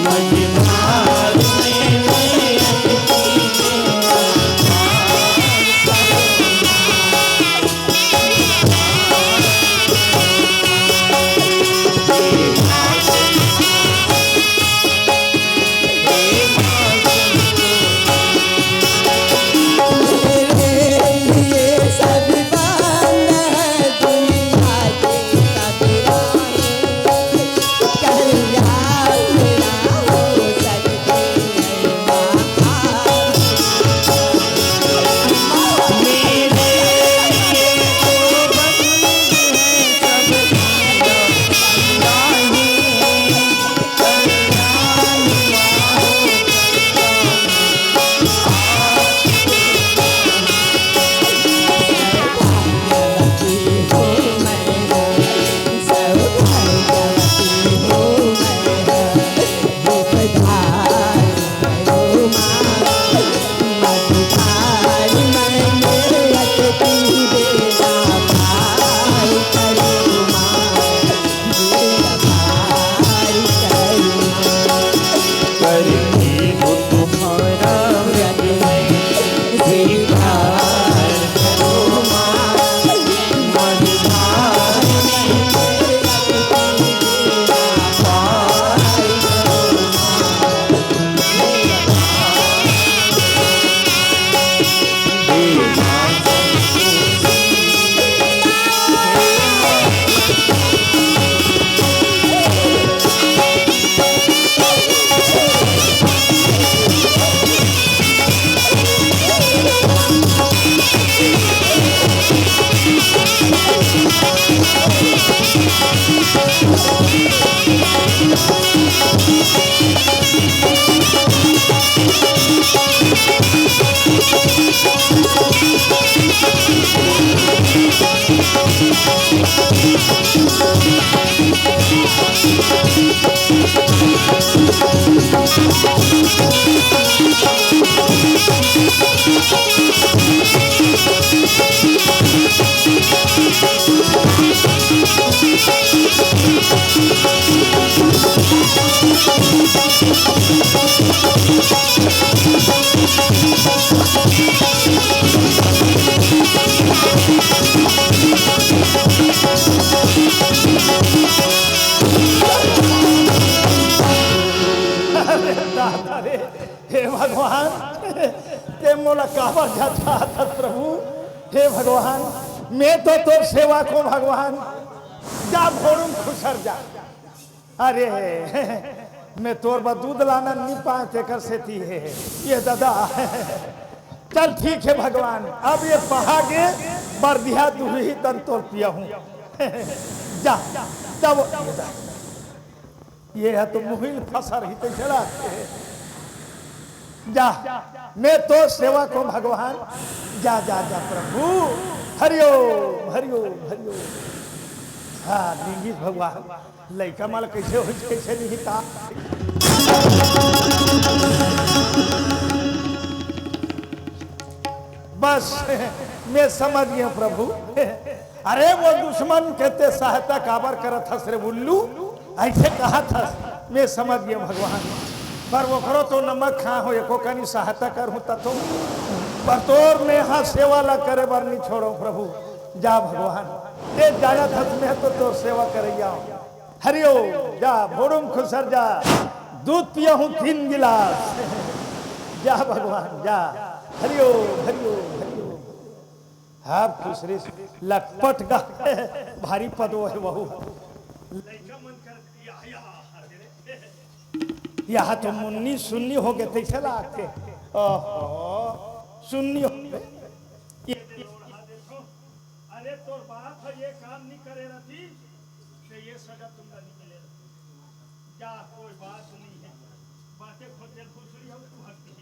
मझधार में मैं अटकी बेड़ा पार करो माँ। अरे दादा रे, हे भगवान, ते मोला काबर झटकात हस प्रभु? हे भगवान, मैं तो तोर सेवक हूँ भगवान, जा भोड़ू म खुसर जा। अरे, मैं तोर बर दूध लाना नी पाए, तेकर सेती हे। ये दादा, चल ठीक हे भगवान, अब ये पहा गे बरदिहा दुही तन तोर पिया हूँ। जा, जा, वो, ये ह तो मुहिल फसर ही ते चला। जा, मैं तोर सेवक हूँ भगवान। जा, जा, जा प्रभु। हरिओम, हरिओम, हरिओम। हाँ, निंगिस भगवान, लइका मन ल कइसे होइस, कइसे नहीं ता। बस, मैं समझ गया प्रभु। अरे वो दुश्मन के ते सहायता काबर करत हस रे उल्लू? अइसे कहत हस, मैं समझ गया भगवान। पर ओकरो तो नमक खा हो, एको कनी सहायता करहूँ त तो। पर तोर मैं हा सेवा ला करे बर नी छोड़ो प्रभु। जा भगवान, ते जानत हस मैं तो तोर सेवा करइया हूँ। हरिओम, जा भोड़ू म खुसर जा, दूध पिया हूँ तीन गिलास। जा भगवान, जा। हरिओम, हरिओम, हरिओम। अब खुसरिस लटपट गा, भारी पदो हे वहू। लइका मन कर, या, या, अरे रे। यहाँ तो मुन्नी सुन्नी हो गए, तैसे लागथे। ओहो, सुन्नी हो गए। ये दे लोढ़ा देखो। अरे तोर बाप ह ये काम नहीं करे रहती, तो ये सजा तुमला नहीं मिले रहती। जा, कोई बात नहीं है। बातें खोते भोसड़ी हो, तू हट दे।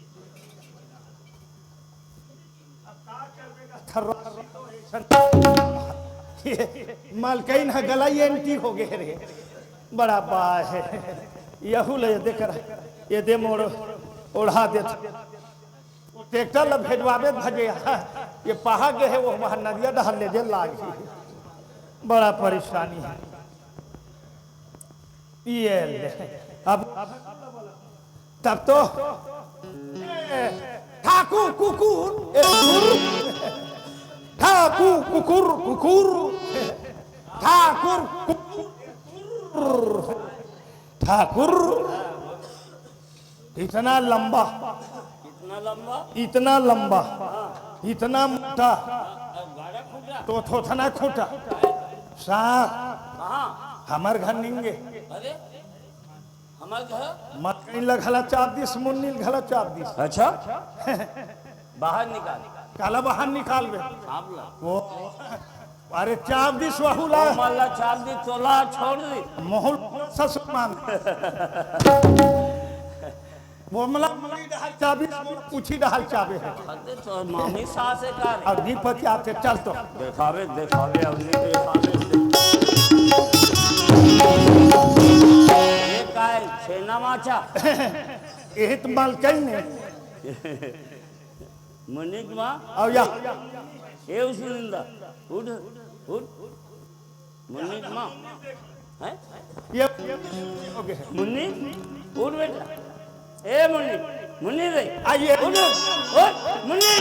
अब का करबे का थर्रो? मलकइन ह गला एंटी हो गए रे। बड़ा बा हे। यहू ले ये दे कर, ये दे मोड़ ओढ़ा दे। ट्रैक्टर ला भेजवाबे भजे, ये पहा गए हे, वो वहाँ नदिया डहर ले जे लागी। बड़ा परेशानी है। ये ले। अब तब तो ठाकुर कुकुर, ए, ठाकुर कुकुर, कुकुर, ठाकुर कुकुर, ठाकुर। इतना लंबा, इतना लंबा, इतना लंबा, हाँ। इतना मोटा, अब गाढ़ा खूंटा। तो थोथना खूंटा। सा कहाँ? हमर घर निंगे। अरे, हमर घर? मकई ल घला चाप दिस, मुन्नी ल घला चाप दिस। अच्छा। बाहर निकाल। काला बाहर निकालबे? सांप ला। वो, अरे चाप दिस वहू ला। ओ मल्ला चाप दिस, तोला छोड़ दिस। मोहल ससुर मान। वो मला मुड़ी डहाल चाबे, पूछी डहाल चाबे हे। अरे तो मामी सास हे का रे? अग्निपति आथे, चल तो। देखावे, देखावे, अग्नि देखावे। ये काय? छेना माचा? ये तो मलकइन हे। मुन्नी के माँ? अउ या। ए, उस निंदा। उठ, उठ। मुन्नी के माँ? हैं? ये, ये, ओके। मुन्नी, उठ बेटा। ए मुन्नी, मुन्नी रे। आइए। उठ, उठ, मुन्नी।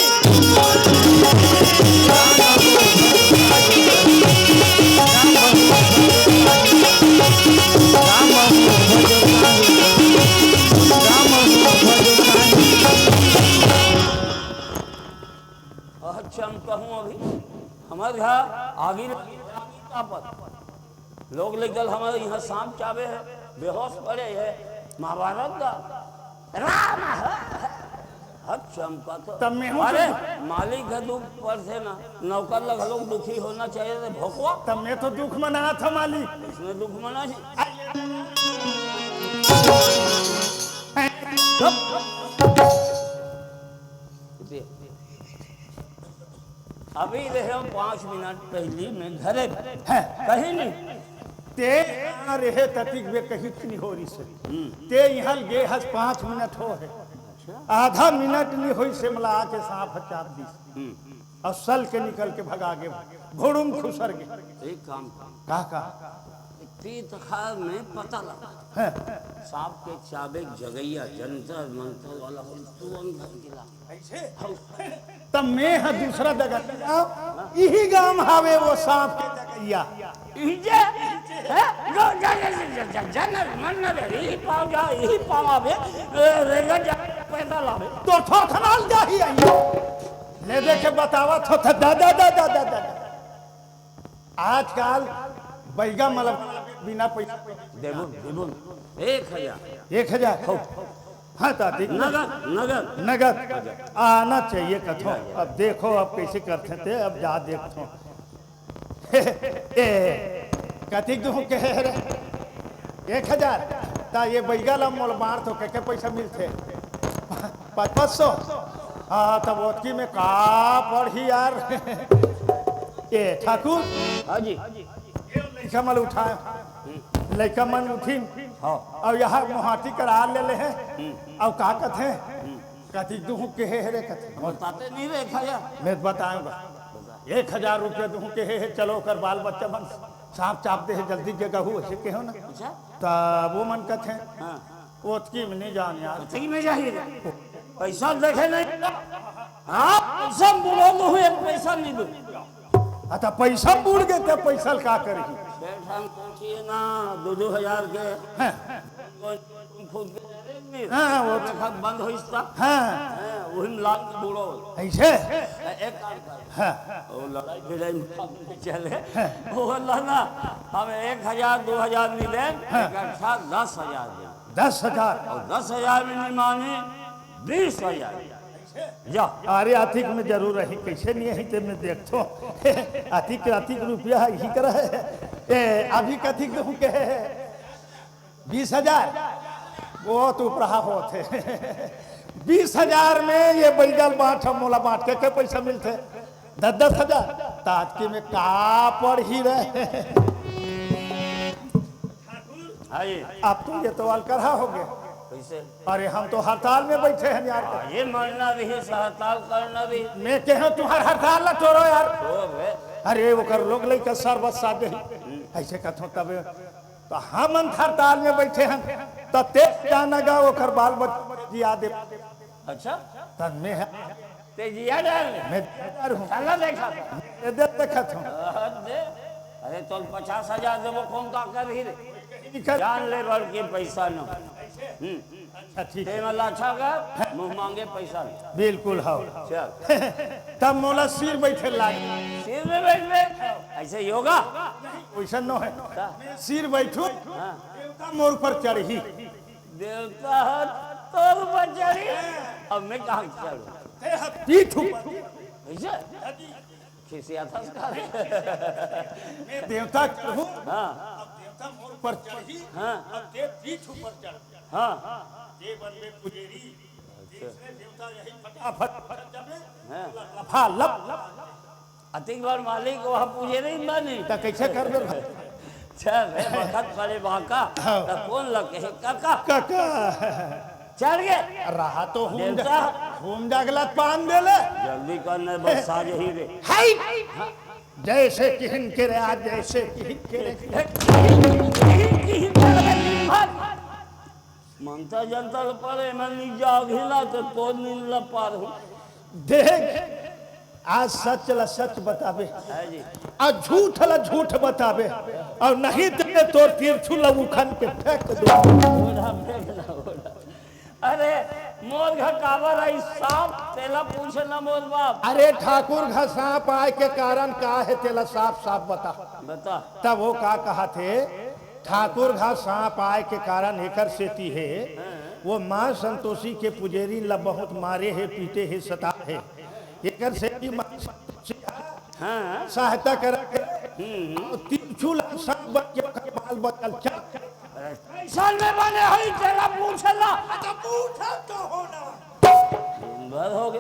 अच्छा, हम कहूँ अभी, हमर घर आगी लगी, आगी तापत। लोग ले चल, हमर इहाँ सांप चाबे हे, बेहोश पड़े हे, महाभारत का राम हे। हट चमका तो। तब मैं हूँ अरे, तो मालिक का दुख पर से ना, नौकर लग लोग दुखी होना चाहिए रे भोकवा। तब मैं तो दुख मनात हँव मालिक। इसमें दुख मना ही। चुप। अभी रहे पाँच मिनट पहली मैं घरे हैं। कहीं नहीं। ते यहाँ रहे ततिक बे कहीं नहीं हो रही से। हम्म। ते यहाँ गे हस पाँच मिनट हो हे। आधा मिनट नहीं होई से मला आके सांप ह चाप दिस। हम्म। अउ सल के निकल के भगा गे। भुड़ुम खुसर गे। एक काम कर। का, का? तीत खार में पता लगा। हैं। सांप के चाबे के जगैया जंतर मंतर वाला हो, तू अंदर गिला। कैसे? हौ। तब मैं ह दूसरा जगह जाओ, इही गांव हावे वो सांप के जगैया। इही जे? हैं? जो जा, जा, जा, जा, जा, जा, ना, मन ना रे, इही पाँव जा, इही पाँव आवे, ए, रेंगा जा, पैसा लावे। तो थोर खनाल जा ही आई। ले दे के बतावा थो, थो, दा, दा, दा। आजकल बैगा मतलब बिना पैसा देबो, देबो। एक हजार। एक हजार? हो। हाँ, तो ठीक ना। नगद, नगद। नगद। आना चाहिए कथो। या, या। अब देखो, अब कैसे करथे ते, अब जा देखथो। ए, कतिक दुहूँ कहे रे? एक हजार। ता ये बैगा ला मोल बांट तो के, के पैसा मिलथे? पाँच, पाँच सौ। हाँ, तब ओतकी में का पड़ही यार? ए, ठाकुर। हाँ जी। ये लइका मन उठाए। हम्म। लइका मन उठिन। हाँ। अउ यहाँ मोहाटी करा ले ले हे। हम्म। अउ का कथे? हम्म। कतिक दुहूँ कहे हे रे कथे। बताते नहीं रे, खाया। मैं बताऊंगा। बता। एक हजार रुपया दुहूँ कहे हे, चलो ओकर बाल बच्चा मन सांप चाप दे हे, जल्दी जगहू, ऐसे कहो ना। अच्छा। त वो मन कथे। हाँ। ओतकी में नहीं जान यार। ओतकी में जाही रे। पैसा देखे नहीं। हाँ, पैसा बुढ़ो तो हूँ, एक पैसा नहीं दो। अच्छा, पैसा बुढ़ गए तो पैसा का करेगी? सेठ, हम कोठी ना, दो दो हजार के। हैं। कोई खुद के नहीं। हाँ, वो तो बंद हो इसका। हाँ। हाँ, वही में लाग के बूड़ो। ऐसे? एक काम कर। हाँ। वो लड़ाई भिड़ाई में काम नहीं चले। हाँ। वो वाला ना, हम एक हजार, दो हजार नहीं दें, हाँ। इकट्ठा दस हजार दें। दस हजार? और दस हजार में नहीं माने, बीस हजार। या। अरे, अतिक में जरूर रही, कैसे नहीं है, ते में देख तो। अतिक, अतिक रुपया है, ही कर है। ए, अभी कतिक दूँ के? बीस हजार? वो तो उपरहा होत हे। बीस हजार में ये बैगल बाँट, हम मोला बाँट के, के पैसा मिलथे? दस दस हजार। त अतकी में का पड़ही रे? हाँ जी। अब तो ये तो अलकरहा हो गया। कैसे? अरे, हम तो हड़ताल में बैठे हैं यार। हाँ, ये मरना भी है, हड़ताल करना भी। मैं कहे, तुम्हार हड़ताल ला तोड़ो यार। तो बे। अरे, ओकर लोग लइका सरबत साथ दे। ऐसे कथो तबे। तो हम हड़ताल में बैठे हैं, तो ते जाना गा, ओकर बाल बच्चा जिया दे। अच्छा? तन में है। ते जिया डाल। मैं जिया डाल हूँ। साला देखा था। ये दे देखा था। अरे, अरे, तो पचास हजार देबो, कौन का कर ही रे? ठीक है। जान ले बढ़ के पैसा न। हम्म। अच्छा, ठीक ते है। मला अच्छा का, मुँह मांगे पैसा न। बिल्कुल, हाँ। चल। तब मोला सिर बैठे लाग। सिर में बैठ में? ऐसे ही होगा? वैसा न है। का? सिर बैठू, हाँ। देवता मोर पर चढ़ही। देवता तोर पर चढ़ही? अब मैं कहाँ चढ़ू? ते ह पीठ ऊपर। ऐसे? खिसिया था उसका। मैं देवता चढ़ू। हाँ। अब देवता मोर पर चढ़ही। हाँ। अब ते पीठ ऊपर चढ़। हाँ। ते बन में पुजेरी। अच्छा। तीसरे देवता यही फटाफट चढ़ जावे। हाँ। लफा लप। अतिक बार मालिक वहाँ पुजेरी बनी। त कैसे करबे भाई? चल रे, बखत पड़े बाका, हाँ। त कौन लगे है? काका। काका। चढ़ गए। रहा तो हूम देवता। जा-, हूम जागला पान दे ले। जल्दी कर, नहीं बस आ यही रे। हाय। जैसे किहिन के रे, आज जैसे किहिन के रे। किहिन, किहिन के रे, निम्हर। मनता जनता ल परे, मैं निजा घिला तो तो नींद ल पार हूँ। देख, आज सच ला सच बताबे, हाँ जी। अउ झूठ ला झूठ बताबे, अउ नहीं ते तोर तिरछुल ला उखन के फेंक दो। ओढ़ा फेंक ना, ओढ़ा। अरे, मोर घर काबर आई सांप, तेला पूछे ना मोर बाप। अरे, ठाकुर घर सांप आए के कारण का हे, तेला साफ साफ बता। बता। तब वो का कहा थे, ठाकुर घर सांप आए के कारण एकर सेती हे, हाँ। वो माँ संतोषी के पुजेरी ला बहुत मारे हे, पीटे हे, सता हे। एकर सेती माँ संतोषी हाँ। सहायता करे। हम्म। अउ तिरछुल हम सब बन के ओकर बाल बचल चल। कैसन में बने होई, तेला पूछला। अच्छा, पूछत तो हो ना। दिन भर हो गए।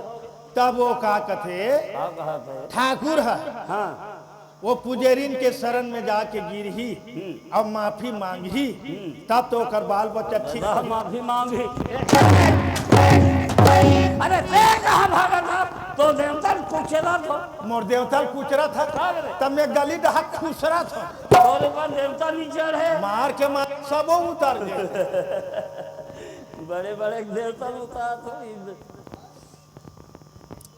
तब वो का कथे? का कहा थे? ठाकुर ह। हाँ। वो पुजेरिन के शरण में जाके गिरही, हम्म। अब माफी मांगही, हम्म। तब तो ओकर बाल बच्चा ठीक बता, होही। माफी मांगही। अरे, ते कहाँ भागत ह? तो देवता ल कुचरत हो। मोर देवता ल कुचरत ह। का करे? तब मैं गली डहा खुसरत हो। तोर ऊपर देवता नहीं चढ़े। मार के मार सबो उतर गए। बड़े बड़े देवता उतारत हो।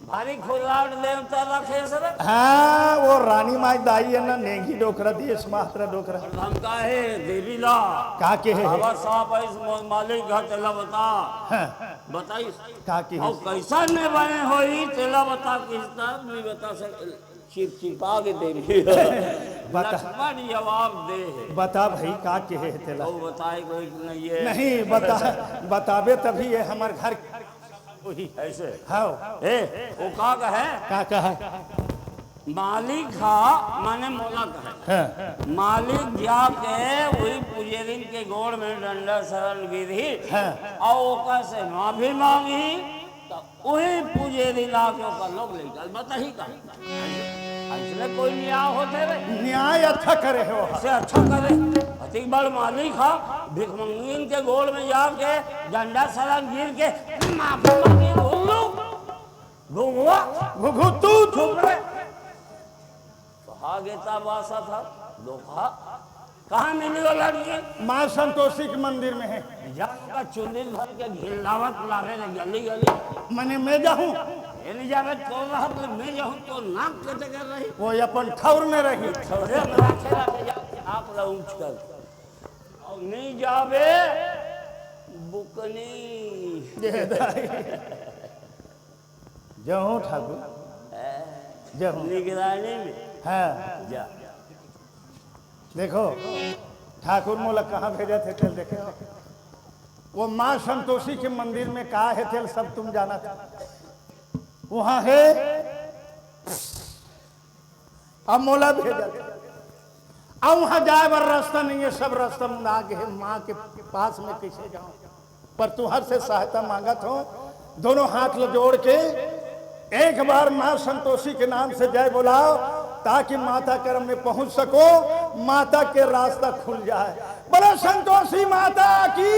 भारी खुल्लाट देवता रखे सर। हाँ, वो रानी माई दाई है ना, नेगी डोकरा, देश मात्रा डोकरा। और हम का है, देवी ला। का के है? बाबा साहब, इस मो-, मालिक घर तेला बता। हाँ। बताइस। का के और है? कैसा ने बने होई, तेला बता, किस तरह नहीं बता सक-, चिपचिपा के देवी। बता। लक्ष्मण जवाब दे है। बता भाई, का के है तेला? वो बताए कोई नहीं है। नहीं, बता, बताबे तभी ये हमर घर वही। ऐसे? हाँ। ए, वो का कहे? का कहे? मालिक हा, माने मोला कहे। हाँ। मालिक जाके वही पुजेरिन के गोड़ में डंडा शरण गिरही, हाँ। और ओकर से माफी मांगही, तो वही पुजेरिन आके ओकर लोग ले चल, बताही का? अइसने कोई न्याय होथे रे? न्याय अच्छा करे हो। से अच्छा करे। अतिक बड़ मालिक हा, भिखमंगिन के गोड़ में जाके, डंडा शरण गिर के, माफी मांगे, उल्लू, घुघुआ, घुघुतू, चुप रे। तो हा गेता बासा था, धोखा। कहाँ मिली वो लड़की? माँ संतोषी के मंदिर में है। जा का चुंदी धर के घिल्लावत लावे ने गली गली। मने मैं जाहूँ? ये नहीं जावे तो रहत ले, मैं जाहूँ तो नाक कटे कर रही। वो अपन ठौर में रही। ठौरे में राखे राखे जा, आप ला ऊंच कर। और नहीं जावे, बुकनी। ये दाई। जय हो ठाकुर, जय हो। निगरानी में। हाँ। जा। देखो, ठाकुर मोला कहाँ भेजथे, तेल देखे हो। वो माँ संतोषी के मंदिर में का हे, तेल सब तुम जानत हो। वहाँ हे, अब मोला भेजथे। अब वहाँ जाए बर रास्ता नहीं है, सब रास्ता मुंदा गे हे, माँ के पास में कैसे जाऊँ? पर तुहर से सहायता मांगत हो, दोनों हाथ ल जोड़ के एक बार माँ संतोषी के नाम से जय बोलाओ, ताकि माता करम में पहुंच सको, माता के रास्ता खुल जाए। बोलो संतोषी माता की,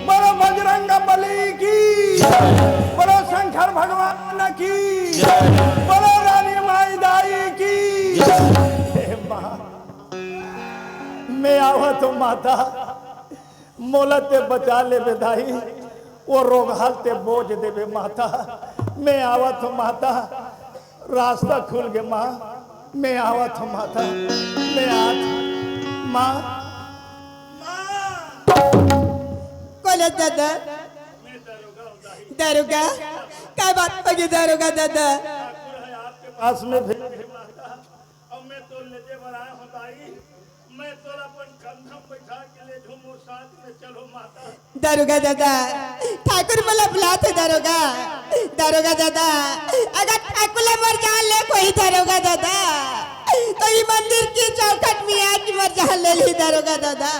बोलो बजरंग बली की, बोलो शंकर भगवान की, बोलो रानी माई दाई की। हे माँ, मैं आवत हो माता, मोला ते बचा लेबे दाई, वो रोगहा ल ते बोज देबे माता। मैं आवत हो माता, रास्ता खुल गे माँ, मैं आवत हो माता, मैं आत माँ। कोले दादा, दारोगा, का बात होगे दारोगा दादा? पास में भेज। अब मैं तो ले दे बर आए हो दाई, मैं तोला अपन कंधा में बैठा के ले जाऊं, मोर साथ में चलो माता। दारोगा दादा, ठाकुर मोला बुलात हे दारोगा, दारोगा दादा, अगर ठाकुर ला मोर जान ले कोई दारोगा दादा, तो ये मंदिर की चौखट में आके मोर जान ले ली दारोगा दादा।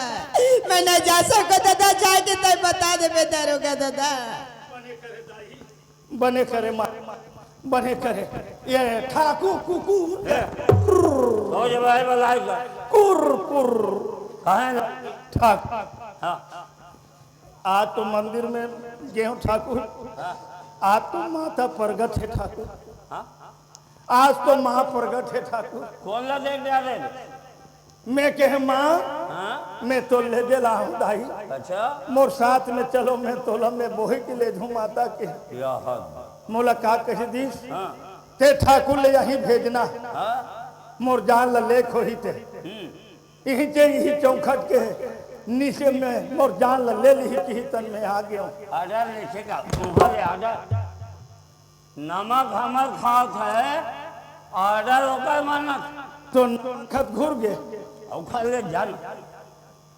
मैं नहीं जा सको दादा, जाके तय बता देबे दारोगा दादा। बने करे माँ, बने करे। ये ठाकुर कुकुर। हो जब आए वाला है का? कुर कुर। कहाँ है ना? ठाकुर। हाँ। आज तो मंदिर में गेहूं ठाकुर। हाँ। आज तो माता प्रगट है ठाकुर। हाँ। आज तो माँ प्रगट है ठाकुर। कौन ला देख डाले? मैं कहे माँ, हाँ? मैं तो ले दे ला हूँ दाई। अच्छा। मोर साथ में चलो, मैं तोला में बोही के ले जूँ माता के। या हद। मोला का कही दीस? हाँ। ते ठाकुर ले यहीं भेजना। हाँ। मोर जान ला लेख होही ते। हम्म। यहीं चे यही चौखट के नीचे में मोर जान ला ले ली कही तन में आ गयो। आजा नीचे का, तुम्हारे आजा। नमक हमर खात है, order ओकर मानत। तो नमक खत घुर गे। अउ खा ले जान।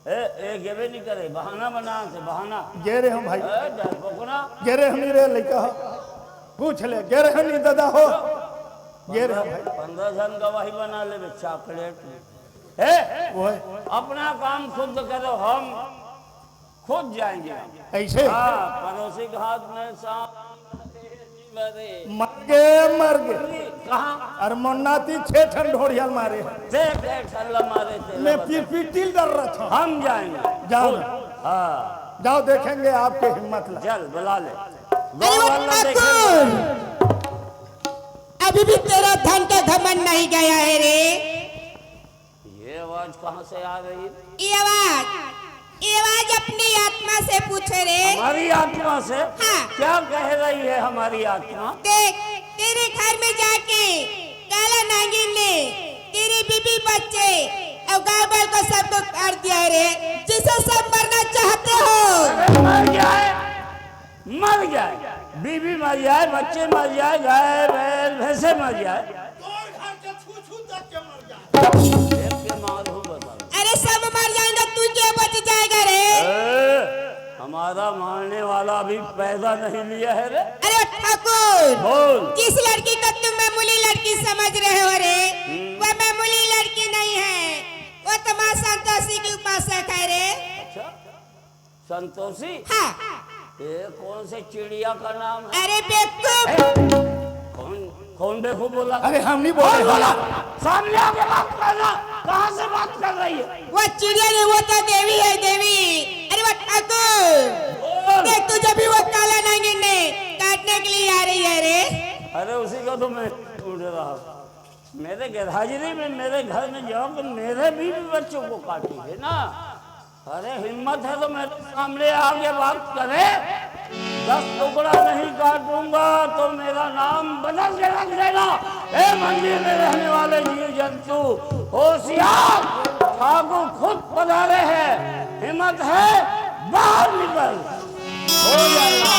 ए, ए, गेबे नहीं करे, बहाना बना से, बहाना। गे रहे हम भाई। ए, डरपोकना। गे रहे हम रे लइका हो। पूछ ले, गे रहे हम दादा हो। गे रहे हम भाई। पंद्रह जन गवाही बना लेबे, chocolate। ए, ओए। अपना काम खुद करो, हम खुद जाएंगे हम। ऐसे? हाँ, पड़ोसी के हाथ में सांप मर गे, मर गे। कहाँ? अरे मोन्नाती छह ठन ढोढ़िया मारे। देख, देख, सल्ला मारे थे, मैं पीपीटिल डर रहा था। हम जाएंगे। जाओ खुद। ना। हाँ। जाओ, देखेंगे आपके हिम्मत ला। चल, बुला ले। अरे वो गाँव वाला देखेंगे। ठाकुर, अभी भी तेरा धन का घमंड नहीं गया है रे। ये आवाज कहाँ से आ रही है? ये आवाज, ये आवाज अपनी आत्मा से पूछे रे। हमारी आत्मा से? हाँ। क्या कह रही है हमारी आत्मा? देख, तेरे घर में जाके काला नागिन ने तेरी बीबी, बच्चे और गाय बैल को सबको काट दिया है रे, जिससे सब मरना चाहते हो। अरे मर जाए, मर जाए, बीबी मर जाए, बच्चे मर जाए, गाय बैल भैंसे मर जाए। तोर घर के छू छू तक के मर जाए। एक के मार हो बता। अरे सब मर जाएंगे, तू क्या बच जाएगा रे? ए, हमारा मारने वाला अभी पैदा नहीं लिया है रे। अरे ठाकुर, बोल। जिस लड़की को तुम मामूली लड़की समझ रहे हो रे, हम्म। वो मामूली लड़की नहीं है, वो तो माँ संतोषी की उपासक है रे। अच्छा? संतोषी? हाँ। ये कौन से चिड़िया का नाम है? अरे बेवकूफ। ए, कौन, कौन बेवकूफ बोला? अरे हम नहीं बोले। कौन बोला? सामने आके बात करना। कहाँ से बात कर रही है? वो चिड़िया नहीं, वो तो देवी है, देवी। अरे वो ठाकुर। बोल। देख तुझे भी वो काला नागिन ने काटने के लिए आ रही है रे। अरे उसी को तो मैं ढूंढ रहा हूँ। मेरे गैरहाजिरी में मेरे घर में जाओ तो मेरे भी, भी बच्चों को काटी है ना। अरे हिम्मत है तो मेरे सामने आके बात करे। दस टुकड़ा नहीं काटूंगा तो मेरा नाम बदल के रख देना। ए मंदिर में रहने वाले जीव जंतु होशियार, ठाकुर खुद पधारे हैं। हिम्मत है बाहर निकल। हो जाएगा।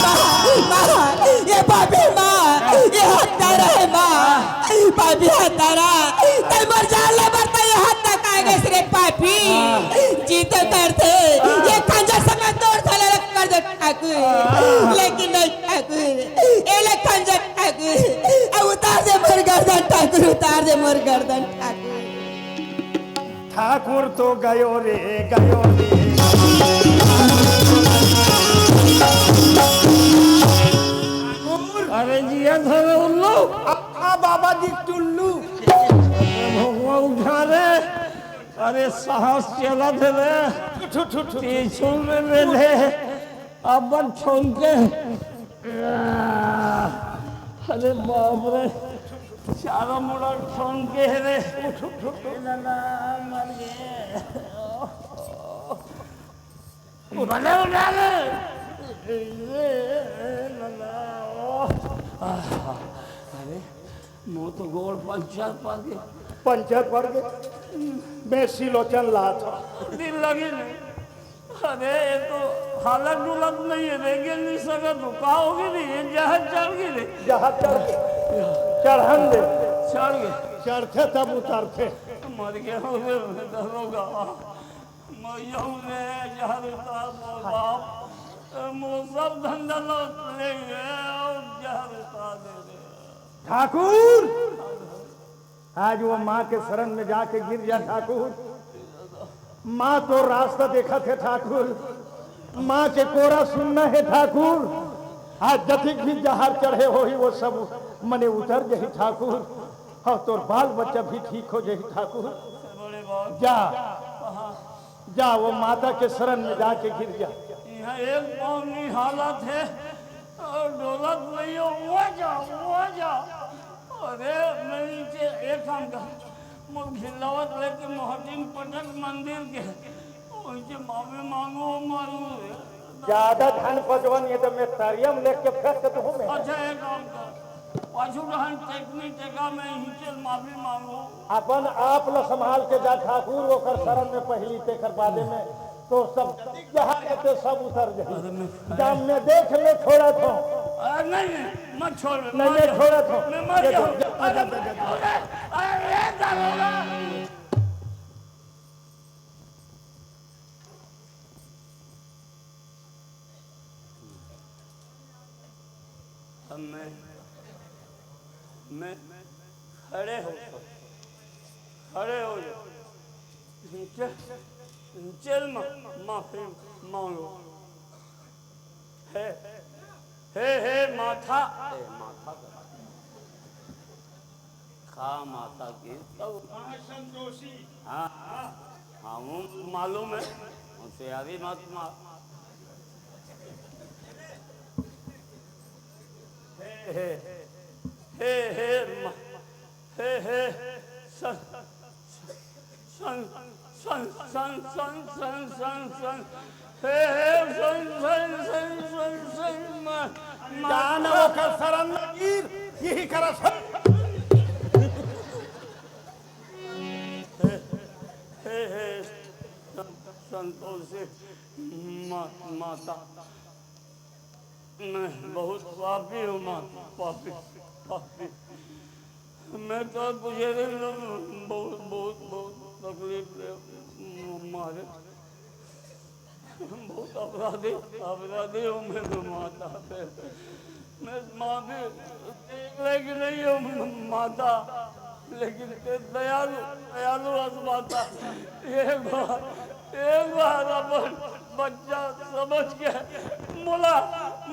माँ, माँ, ये पापी माँ, ये हत्यारा हे माँ, पापी हत्यारा, तैं मोर जान ले बर तैं ये हत्या काहे करेस रे पापी? जी तो करथे, ये खंजर समेत तोर थले रख कर दे ठाकुर, लेकिन नहीं ठाकुर, एला खंजर ठाकुर, अब उतार दे मोर गर्दन ठाकुर, उतार दे मोर गर्दन ठाकुर। ठाकुर तो गयो रे, गयो रे। अरे जिया धरे उल्लू। आ, आ बाबा जी टुल्लू। भगवा उठा रे। अरे साहस चलत हे रे। ठु, ठु, ठु, ठु। त्रिशूल में मिले। अपन ठोंक के। अरे बाप रे, चारों मुड़ा ठोंक के रे। उठ, उठ, उठ, उठ। ए लाला, मर गे। बने उठा ले। ए लाला। अरे, मोर तो गोड़ पंचर पड़ गे। पंचर पड़ गे? मैं सिलोचन लात हँव। दिल लगे नहीं। अरे, ये तो हालत डुलत नहीं है, रेंगे नहीं सकत हो। का होगे रे? ये जहर चढ़ गे रे। जहर चढ़ गे। चढ़न दे। चढ़ गे। चढ़थे तब उतरथे। मर गे होगे रे, दरोगा। मर गे रे, जहर उतार दे बाप। मोर सब धंधा लूट ले गे, अउ जहर उतार दे रे। ठाकुर! आज वो माँ के शरण में जाके गिर जा ठाकुर। माँ तो रास्ता देखत हे ठाकुर, माँ के कोरा सुनना हे ठाकुर। आज जतिक भी जहर चढ़े होही वो सब मने उतर जही ठाकुर, अउ तोर बाल बच्चा भी ठीक हो जही ठाकुर। जा, जा वो माता के शरण में जाके गिर जा। इहाँ एक पाँव नहीं हालत हे, अउ डोलत नहीं हो, वो जा, वो जा। अरे, मैं नीचे एक काम कर, मोर घिल्लावत लेके मोहटिन पटक मंदिर के, उनसे माफी मांगो, मारू रे। ज्यादा धन पजवन ये तो मैं तरियम लेके फेंक दूँ मैं। अच्छा, एक काम कर, पाछू डहन टेकनी टेका, मैं इनसे माफी मांगो। अपन आप ल संभाल के जा ठाकुर, ओकर शरण में पहली, तेकर बादे में तो सब जहाँ रहते सब उतर जाए। अरे मैं जब मैं देख ले छोड़ा था। अरे नहीं, नहीं, मत छोड़, नहीं, मर मैं जाओ। छोड़ा था। मैं मर ये जाऊँ। तो, अरे, अरे, अरे, अरे, दरोगा। अब मैं, मैं खड़े हो, खड़े हो जाओ। चल, चल मा-, माफी मांगो। हे, हे, हे माता। हे माता। का माता की तब। हाँ, संतोषी। हाँ, हाँ, वो मालूम है, उनसे यारी मत मार। हे, हे, हे, हे, मा-, हे, हे, सन, सन, सन, सन, सन, सन, सन, सन। हे, हे, सन, सन, सन, सन, सन, म-, म-, जान ओकर शरण में गिर, यही करा सब। हे, हे, हे, सं-, संतोषी मा-, माता। मैं बहुत पापी हूँ माँ, पापी, पापी। मैं तो तुझे बहुत, बहुत, बहुत तकलीफ दे मारे। बहुत अपराधी, अपराधी हूँ मैं तो माता। मैं माफी देख लेगी नहीं हूँ माता, लेकिन ते दयालु, दयालु हस माता। एक बार, एक बार अपन बच्चा समझ के मोला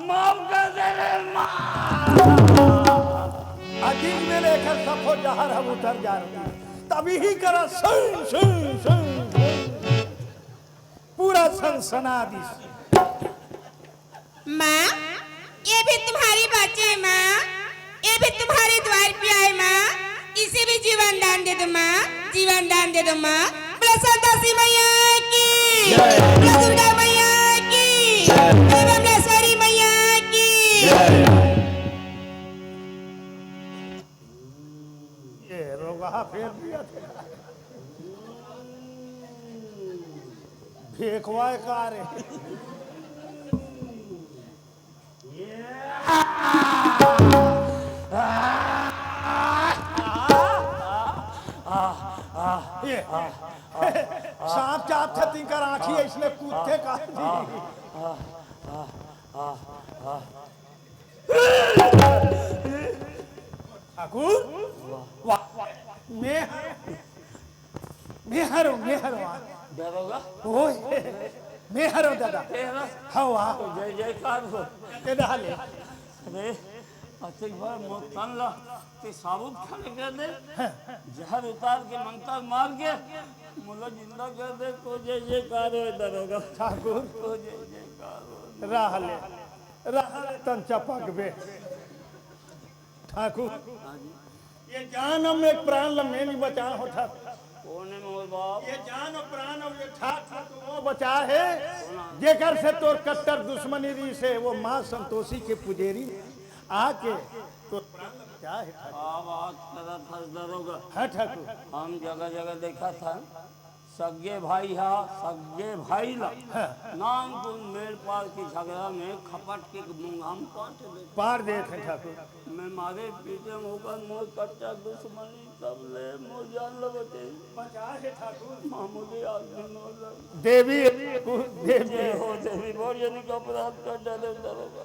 माफ कर दे रे माँ। अजीज में लेकर सफो जहर हम उतर जा रही, तभी ही करा सुन, सुन, सुन, सुन। पूरा सनसना दिस। माँ, ये भी तुम्हारी बच्ची है माँ, ये भी तुम्हारे द्वार पे आए माँ, इसे भी जीवन दान दे दो माँ, जीवन दान दे दो माँ। बोलो संतोषी मैया की, बोलो दुर्गा मैया की, बोलो बमलेश्वरी मैया की। ये रोगहा फेर दिया थे। भेखवा का रे। ये सांप चाप छती कर आँखी ऐसने कूदते का दी। ठाकुर, वाह, मैं, मैं हरो, मैं हरो। दरोगा? ओए, मैं हरो दादा। तेरा? हवा। जय जयकार हो। ते डाले। अरे, अतिक बार मोर तन ला ते साबुत खड़े कर दे। हाँ। जहर उतार के मंतर मार के मोला जिंदा कर दे तो जय जयकार हो दरोगा। ठाकुर। तो जय जयकार हो। रहले, रहले तन चपक बे। ठाकुर, हाँ जी। ये जान अउ एक प्राण ल मैं नहीं बचा होता। कोन हे मोर बाप? ये जान अउ प्राण अउ ये ठाठ ल तो वो बचा हे, जेकर से तोर कट्टर दुश्मनी रहिस हे, वो माँ संतोषी के पुजेरी आके तोर प्राण ल बचा हे ठाकुर। का बात करत हस दरोगा? हाँ ठाकुर। हम जगह जगह देखत हन, सगे भाई हा सगे भाई ला हाँ। नानकुन मेड़ पार के झगड़ा में खपट के मुंगा म पाट दे। पार दे थे ठाकुर। मैं मारे पीटे म ओकर मोर कट्टर दुश्मनी तब ले मोर जान ल बचे। बचा हे ठाकुर। मामूली आदमी मोर ल। देवी, देवी। जय हो देवी, मोर जनी का अपराध कर डाले दरोगा।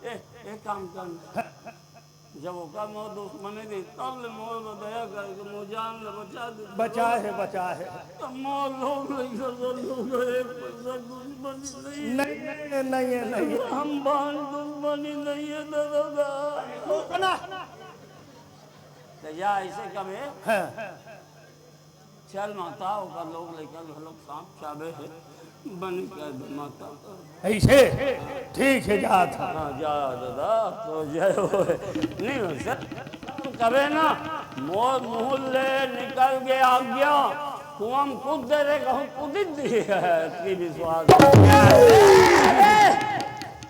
ए, एक काम कर। जब ओकर मोर दुश्मनी रही, तब ले मोर बर दया करके मोर जान ल बचा दे। बचा हे, बचा हे। तब मोर लोग लइका सब लोग एक पैसा दुश्मनी नहीं हे। नहीं हे, नहीं हे, नहीं हे। हम बान दुश्मनी नहीं हे, दरोगा। ना। तो जा ऐसे कबे। हाँ। चल माता, ओकर लोग लइका घलोक सांप चाबे हे, बनी कर दे माता। ऐसे? ठीक हे, जात हन। हाँ, जा दादा, तो जय हो। नहीं हो सर, कबे ना, मोर मुँह ले निकल गे आज्ञा, कुआं म कूद दे रे, कहूँ कूदित दिही हे, इतनी विश्वास।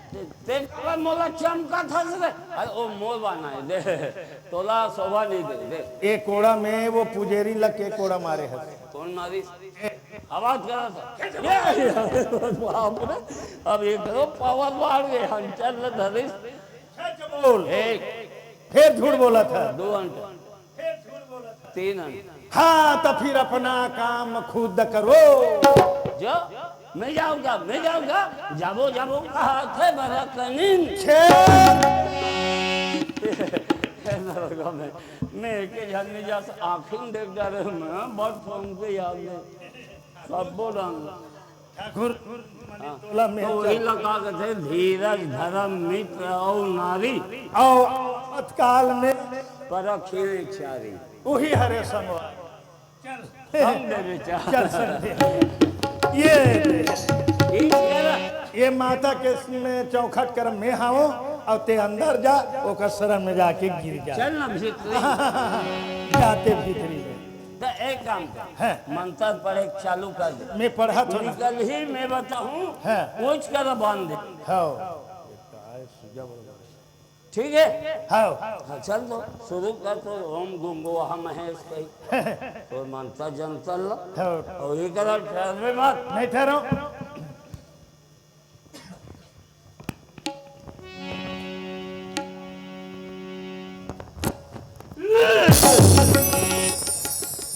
ते, ते काबर मोला चमकत हस रे? अरे, ओ मोर बाना हे, दे। तोला शोभा नहीं दे, दे। ए कोड़ा में वो पुजेरी ल के कोड़ा मारे हस? कोन मारिस? ए, आवाज करा था। ये, बाप रे, अब ये करो, पावर बाढ़ गे, हंटर ल धरिस। सच बोल। एक। फेर झूठ बोलत हे। दो हंटर। तीन आने। हाँ, तो फिर अपना काम खुद करो। जो मैं जाऊंगा, मैं जाऊंगा, जाबो, जाबो, कहा थे भरत नीन। छे। मैं, मैं के जन में जा आँखी में देख जा रहे, मैं बहुत फोन पे याद नहीं। सब बोल रहा हूँ। ठाकुर, हाँ। तोला में तो वही चल। लगा के थे, धीरज, धर्म, मित्र और नारी। और आपातकाल में परखिए चारी। वही हरे संगवारी। चल। हम दे विचार। चल संग दे। ये, ये कह रहा। ये माता के में चौखट कर में हाओ और ते अंदर जा, ओकर शरण में जाके गिर जा। चल ना भीतरी। जाते भीतरी में। तो एक काम कर, हैं। मंत्र पढ़े चालू कर दे। मैं पढ़त हूँ ना। निकल ही मैं बताऊँ, हैं। कुछ कर बांध दे। हाँ। ठीक है? हाँ। हाँ, चल तो, शुरू कर तो, ओम गुंगो हम महेश कही। तो मंत्र जंतर ला। हाँ। और ये करा, ठहर में मत। नहीं ठहरो।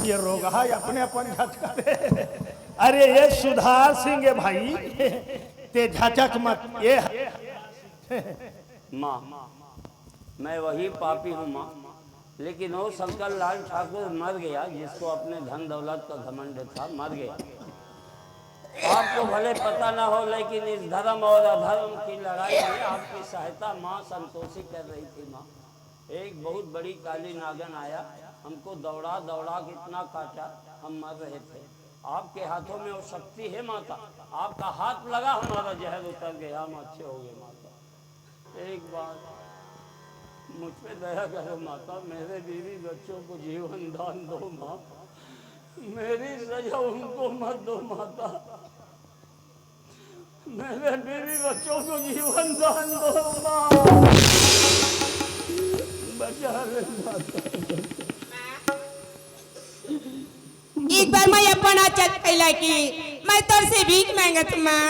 ये रोगहा अपने अपन झटका दे। अरे ये सुधार सिंह है भाई, ते झटक मत। ये माँ, मैं वही पापी हूँ माँ, लेकिन वो शंकर लाल ठाकुर मर गया जिसको अपने धन दौलत का घमंड था, मर गया। आपको भले पता ना हो, लेकिन इस धर्म और अधर्म की लड़ाई में आपकी सहायता माँ संतोषी कर रही थी। माँ, एक बहुत बड़ी काली नागन आया, हमको दौड़ा दौड़ा के इतना काटा, हम मर रहे थे। आपके हाथों में वो शक्ति है माता, आपका हाथ लगा, हमारा जहर उतर गया, हम अच्छे हो गए माता। एक बार मुझ पे दया करो माता, मेरे बीवी बच्चों को जीवन दान दो माँ, मेरी सजा उनको मत दो माता, मेरे बीवी बच्चों को जीवन दान दो माँ, बचा ले माता। एक बार मैं अपन आचल फैला के मैं तोर से भीख मांगत हूँ माँ।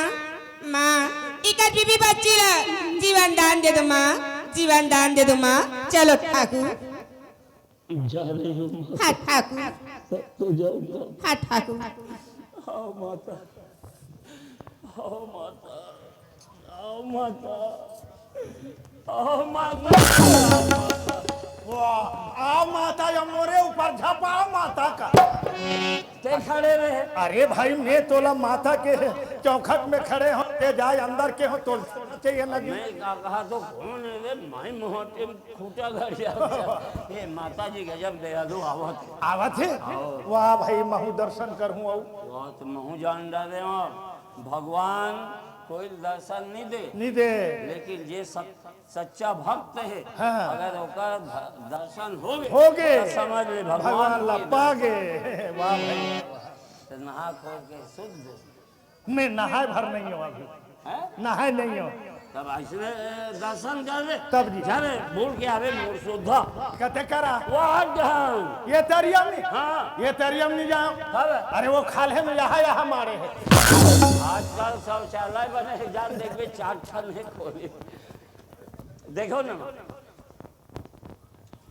माँ, इकर बीवी बच्ची ला जीवन दान दे दो माँ, जीवन दान दे दो माँ। चलो ठाकुर। जा रही हूँ माँ। हाँ ठाकुर। तो जाऊंगा। हाँ ठाकुर। आओ माता, आओ माता, आओ माता, आओ माता। वाह, आओ माता, या मोरे ऊपर झपाओ माता का। ते खड़े रहे। अरे भाई, मैं तोला माता के चौखट में खड़े हो, ते जाए अंदर के हो, तो चाहिए लगी। मैं का कहा तो कौन है रे? माई मोहटे खूटा गड़िया। ये माता जी गजब दयालु आवत है। आवत है? आओ। वाह भाई, महू दर्शन करहूँ आऊ। वाह, तो महू जान डारे हो। भगवान कोई दर्शन नहीं दे। नहीं दे। लेकिन जे सत-, सच्चा भक्त है, हाँ। अगर ओकर ध-, दर्शन हो गए, होगे। तो समझ ले भगवान भगवान ला के पागे। दर्शन। वाह भाई, वाह, वाह। तो नहा खो के शुद्ध। मैं नहाए भर नहीं हूँ अभी। हैं? नहाए नहीं हूँ। तब ऐसने दर्शन कर ले। तब जी। जा रे, बूड़ के आवे मोर सुधा। कते करा? वो हट जाऊं। ये तरियम नहीं। हाँ। ये तरियम नहीं जाओ। तब? अरे वो खाल्हे में यहाँ, यहाँ मारे हैं। आजकल शौचालय बने हैं, जान देख बे, चार ठन है खोली। देखो ना,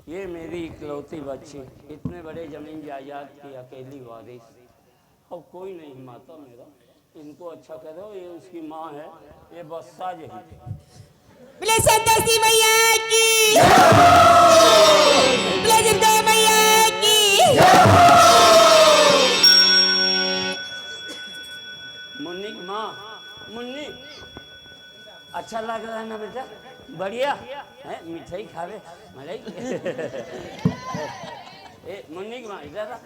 ये मेरी इकलौती बच्ची, इतने बड़े जमीन जायदाद की अकेली वारिस, और कोई नहीं माता मेरा। इनको अच्छा करो, ये उसकी माँ है, ये बस्सा यही। बोले संतोषी मैया की, बोले दुर्गा मैया की। मुन्नी की माँ, मुन्नी, अच्छा लग रहा है ना बेटा? बढ़िया है, मिठाई खा ले, मलाई। ए, मुन्नी की माँ, इधर आ।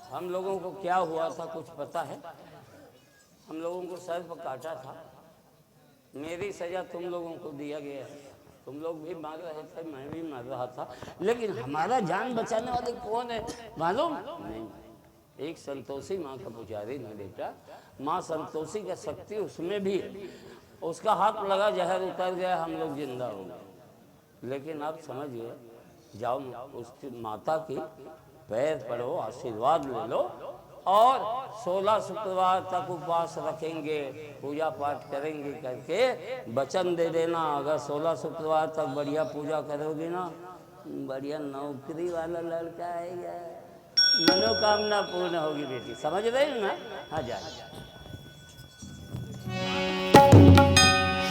हम लोगों को क्या हुआ था, कुछ पता है? हम लोगों को सर्प काटा था। मेरी सजा तुम लोगों को दिया गया है। तुम लोग भी मर रहे थे, मैं भी मर रहा था, लेकिन हमारा जान बचाने वाले कौन है मालूम? नहीं। एक संतोषी माँ का पुजारी ना बेटा, माँ संतोषी का शक्ति उसमें भी है। उसका हाथ लगा, जहर उतर गया, हम लोग जिंदा हो गए। लेकिन आप समझिए, जाओ उस माता की पैर पड़ो, आशीर्वाद ले लो, और सोलह शुक्रवार तक उपवास रखेंगे, पूजा पाठ करेंगे करके वचन दे देना। अगर सोलह शुक्रवार तक बढ़िया पूजा करोगे ना, बढ़िया नौकरी वाला लड़का आएगा, मनोकामना पूर्ण होगी बेटी। समझ रहे हो ना? हाँ, जा।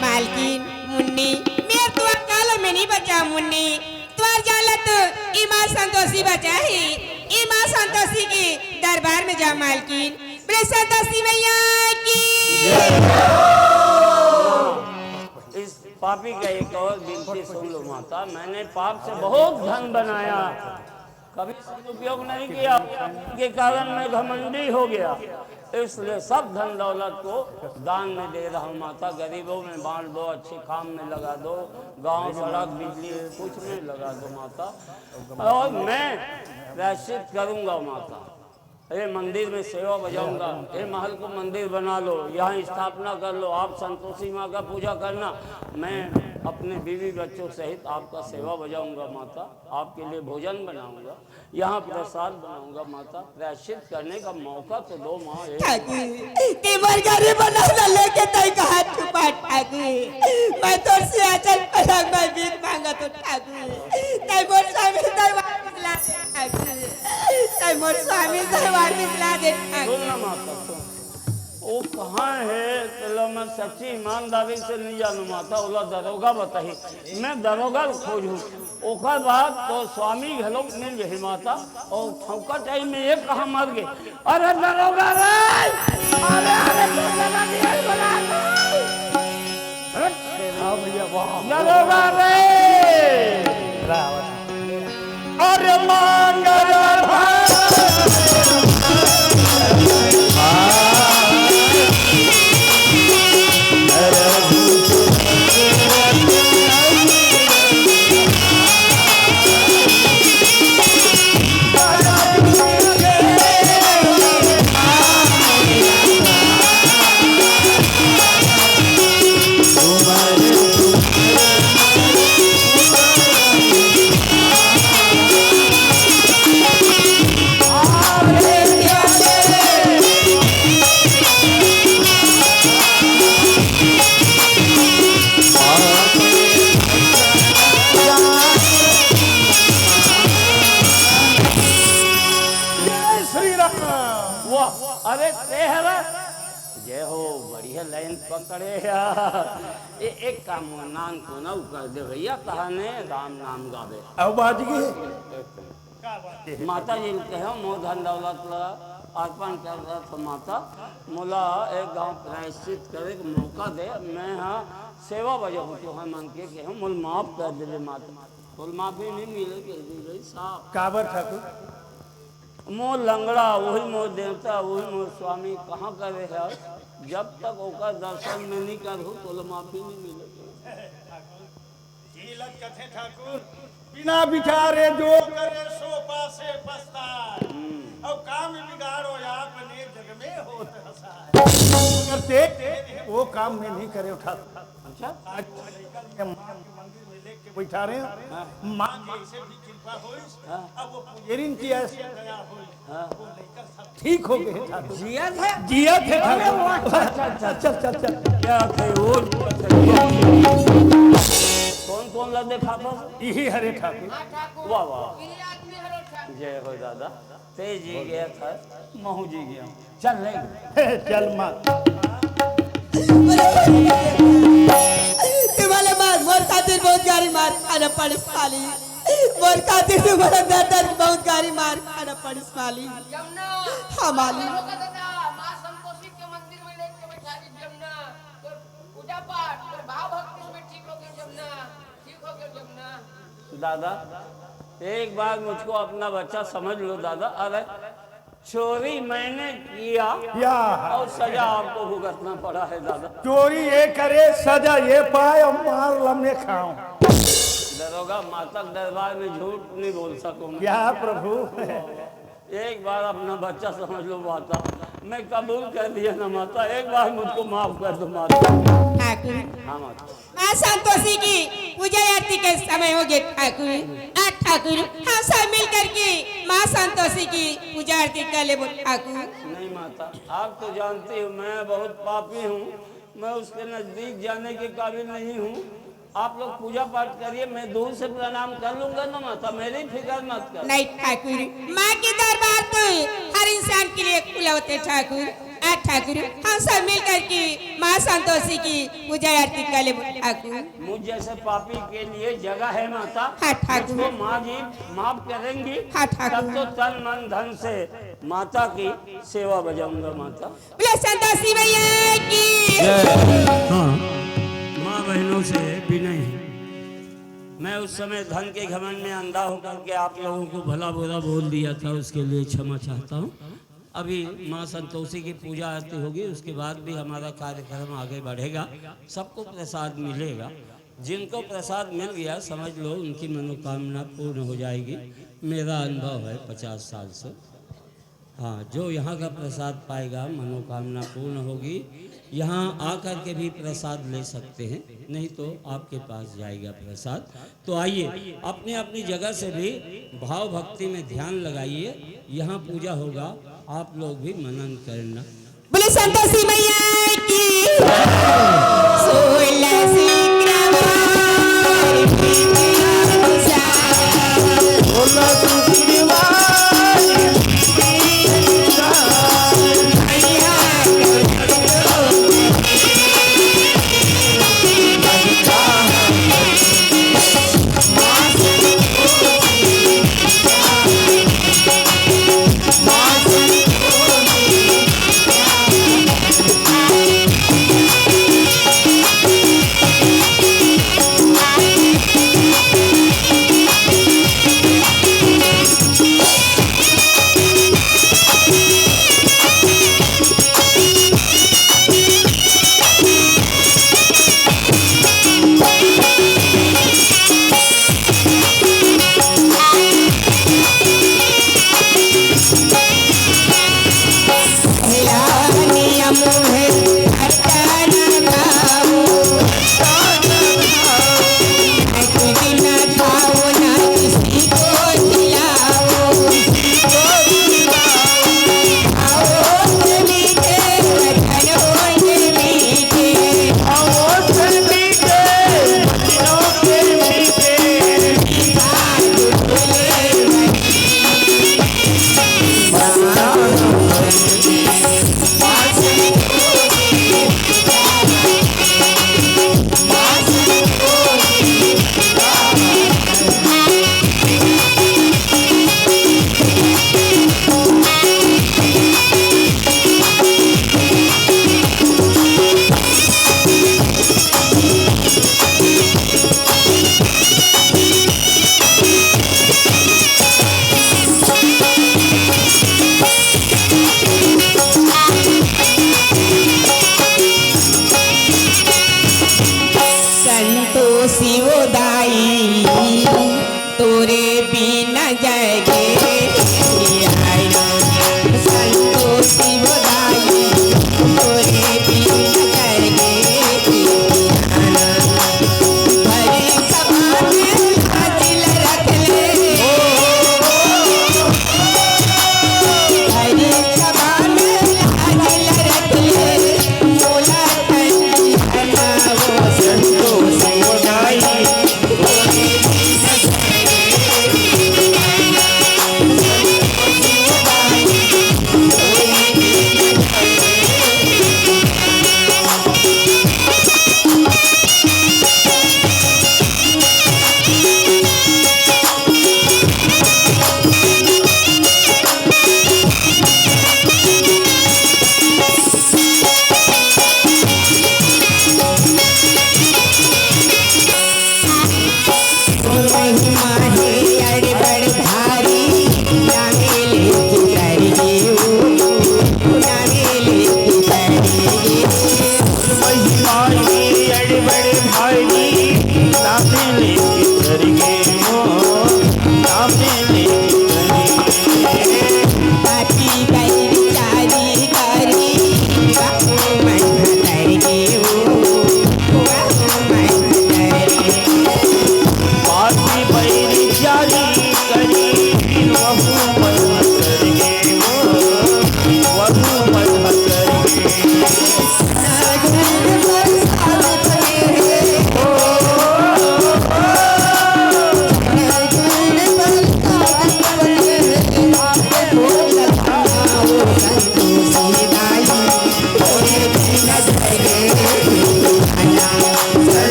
मालकिन, मुन्नी, मैं तुआ कालो में नहीं बचा मुन्नी। तुआर जान ला तो ई माँ संतोषी बचा है। ई माँ संतोषी के दरबार में जा मालकिन। बोले संतोषी मैया की। इस पापी का एक और विनती सुन लो माता, मैंने पाप से बहुत धन बनाया, कभी सदुपयोग नहीं किया, के कारण मैं घमंडी हो गया, इसलिए सब धन दौलत को दान में दे रहा हूँ माता। गरीबों में बांट दो, अच्छे काम में लगा दो, गांव, सड़क, बिजली, कुछ में लगा दो माता। और मैं प्रायश्चित करूंगा माता। ये मंदिर में सेवा बजाऊंगा, ये महल को मंदिर बना लो, यहाँ स्थापना कर लो, आप संतोषी माँ का पूजा करना, मैं अपने बीवी बच्चों सहित आपका सेवा बजाऊंगा माता, आपके लिए भोजन बनाऊंगा, यहाँ प्रसाद बनाऊंगा माता। प्रायश्चित करने का मौका तो दो माँ। हे ठाकुर, ते मोर गरीब अनाथ ला लेके तई कहाँ छुपा ठाकुर? मैं तोर से आचल पलंग में भीख मांगत हूँ ठाकुर। तई मोर स्वामी दरबार में ला दे ठाकुर। तई मोर स्वामी दरबार में ला दे ठाकुर। सुन ना माता, सुन। वो कहाँ हे, तेला मैं सच्ची ईमानदारी से नहीं जानू माता, ओला दरोगा बताही। मैं दरोगा ल खोजहूँ, ओकर बाद तो स्वामी घलोक मिल जाही माता। और ठौका टाइम में ये कहाँ मर गए? अरे दरोगा रे! अरे, अरे, दरोगा रे! हट! हाँ भैया, वाह। दरोगा रे! रावण। अरे मांगल भाई। जय श्री राम। वाह, अरे ते हरा। जय हो, बढ़िया लाइन पकड़े यार। ए, एक काम, नान को ना कर दे भैया, कहाने राम नाम गावे। अब बाज गए। माता जी ल कहेंव, मोर धन दौलत ला अर्पण कर देथंव माता, मोला एक घांव प्रायश्चित करे के मौका दे, मैं हा सेवा बजाहूं तुहर मन के, कहेंव मोला माफ कर दे माता। तोला माफी नहीं मिले के दे साहब। काबर ठाकुर? मोर लंगड़ा, वही मोर देवता, वही मोर स्वामी, कहाँ करे हे? जब तक ओकर दर्शन में नहीं करहूं, तोला माफी नहीं मिले। इही ल कथे ठाकुर, बिना विचारे जो करे सो पासे पछताए। हम्म। और काम बिगाड़ो आपने जग में होत हंसाए। अगर ते वो काम मैं नहीं करे ठाकुर। अच्छा? आज मैं माँ के मंदिर में लेके बैठा रहे हंव। हाँ। माँ की ऐसे भी कृपा होइस। हाँ। अब वो पुजेरिन की ऐसी दया होइस। हाँ। ठीक हो गए ठाकुर। जिया थे? जिया थे अरे ठाकुर। वाह, अच्छा, अच्छा, अच्छा। चल, चल, चल। क्या थे वो? कौन, कौन ला देखा था? इही हरे ठाकुर। वाह, वाह। जय हो दादा। ते जी गया था, महू जी गया। चल नहीं। चल माँ। तुम्हारे मार, मोर खातिर बहुत गारी मार खाना पड़े साली। मोर खातिर तुम्हारा दर दर बहुत गारी मार खाना पड़े साली। जमुना। हाँ, मालिक। होगा दादा, माँ संतोषी के मंदिर में लेके बैठा दी जमुना। तोर पूजा पाठ, तोर भाव भक्ति में ठीक हो गई जमुना, ठीक हो गई जमुना। दादा, एक बार मुझको अपना बच्चा समझ लो दादा। अरे, चोरी मैंने किया या। और सजा आपको भुगतना पड़ा है दादा। चोरी ये करे, सजा ये पाए, और मार लम्बे खाओ। दरोगा, माता के दरबार में झूठ नहीं बोल सकूं मैं। या प्रभु। एक बार अपना बच्चा समझ लो माता, मैं कबूल कर लिया ना माता, एक बार मुझको माफ कर दो माता। ठाकुर। हाँ माता। माँ संतोषी की पूजा आरती के समय हो गए ठाकुर। आ ठाकुर, हम सब मिल करके माँ संतोषी की पूजा आरती कर ले बोल ठाकुर। नहीं माता, आप तो जानती हो मैं बहुत पापी हूँ, मैं उसके नजदीक जाने के काबिल नहीं हूँ। आप लोग पूजा पाठ करिए, मैं दूर से प्रणाम कर लूंगा ना माता, मेरी फिक्र मत कर। नहीं ठाकुर, माँ के दरबार तो हर इंसान के लिए खुला होते ठाकुर। आ ठाकुर, हम सब मिल करके माँ संतोषी की पूजा आरती कर ले ठाकुर। मुझ जैसे पापी के लिए जगह है माता। हाँ ठाकुर। मुझको माँ जी माफ करेंगी। हाँ ठाकुर। तब तो तन मन धन से माता की सेवा बजाऊंगा माता। बोले संतोषी मैया की। जय। हाँ, माँ बहनों से विनय है, मैं उस समय धन के घमंड में अंधा होकर के आप लोगों को भला बुरा बोल दिया था, उसके लिए क्षमा चाहता हूँ। अभी माँ संतोषी की पूजा आरती होगी, उसके बाद भी हमारा कार्यक्रम आगे बढ़ेगा, सबको प्रसाद मिलेगा। जिनको प्रसाद मिल गया, समझ लो उनकी मनोकामना पूर्ण हो जाएगी। मेरा अनुभव है पचास साल से। हाँ, जो यहाँ का प्रसाद पाएगा, मनोकामना पूर्ण होगी। यहाँ आकर के भी प्रसाद ले सकते हैं, नहीं तो आपके पास जाएगा प्रसाद। तो आइए, अपनी अपनी जगह से भी भाव भक्ति में ध्यान लगाइए। यहाँ पूजा होगा, आप लोग भी मनन करना। बोले संतोषी मैया की। सोलह शुक्रवार की पूजा। सोलह शुक्रवार की पूजा। मैया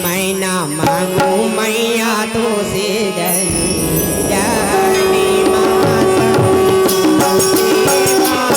मैं ना मांगू मैया तो से जन जानी माँ संतोषी माँ।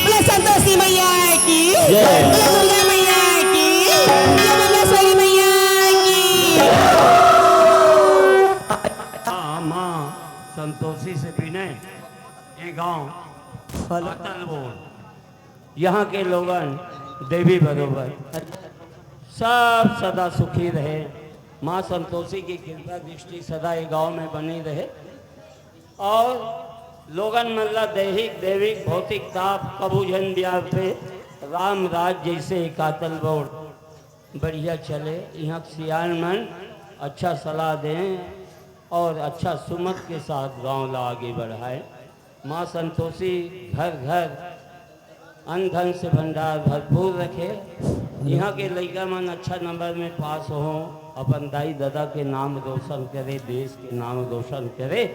बोले संतोषी मैया की, जय। बोले दुर्गा मैया की, बोले मुंडेश्वरी मैया की। हाँ, माँ संतोषी से विनय, ये गांव पातल बोल, यहाँ के लोगन देवी बरोबर सब सदा सुखी रहे। माँ संतोषी की कृपा दृष्टि सदा ये गांव में बनी रहे। और लोगन मन ला दैहिक, दैविक, भौतिक ताप कभू झन व्यापे। राम राज जैसे कातल बोर्ड बढ़िया चले। यहाँ के सियान मन अच्छा सलाह दें और अच्छा सुमत के साथ गांव ला आगे बढ़ाए। माँ संतोषी घर घर अन्न धन से भंडार भरपूर रखे। यहाँ के लइका मन अच्छा नंबर में पास हों, अपन दाई ददा के नाम रोशन करे, देश के नाम रोशन करे।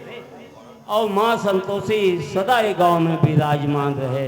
और माँ संतोषी सदा ये गांव में विराजमान रहे।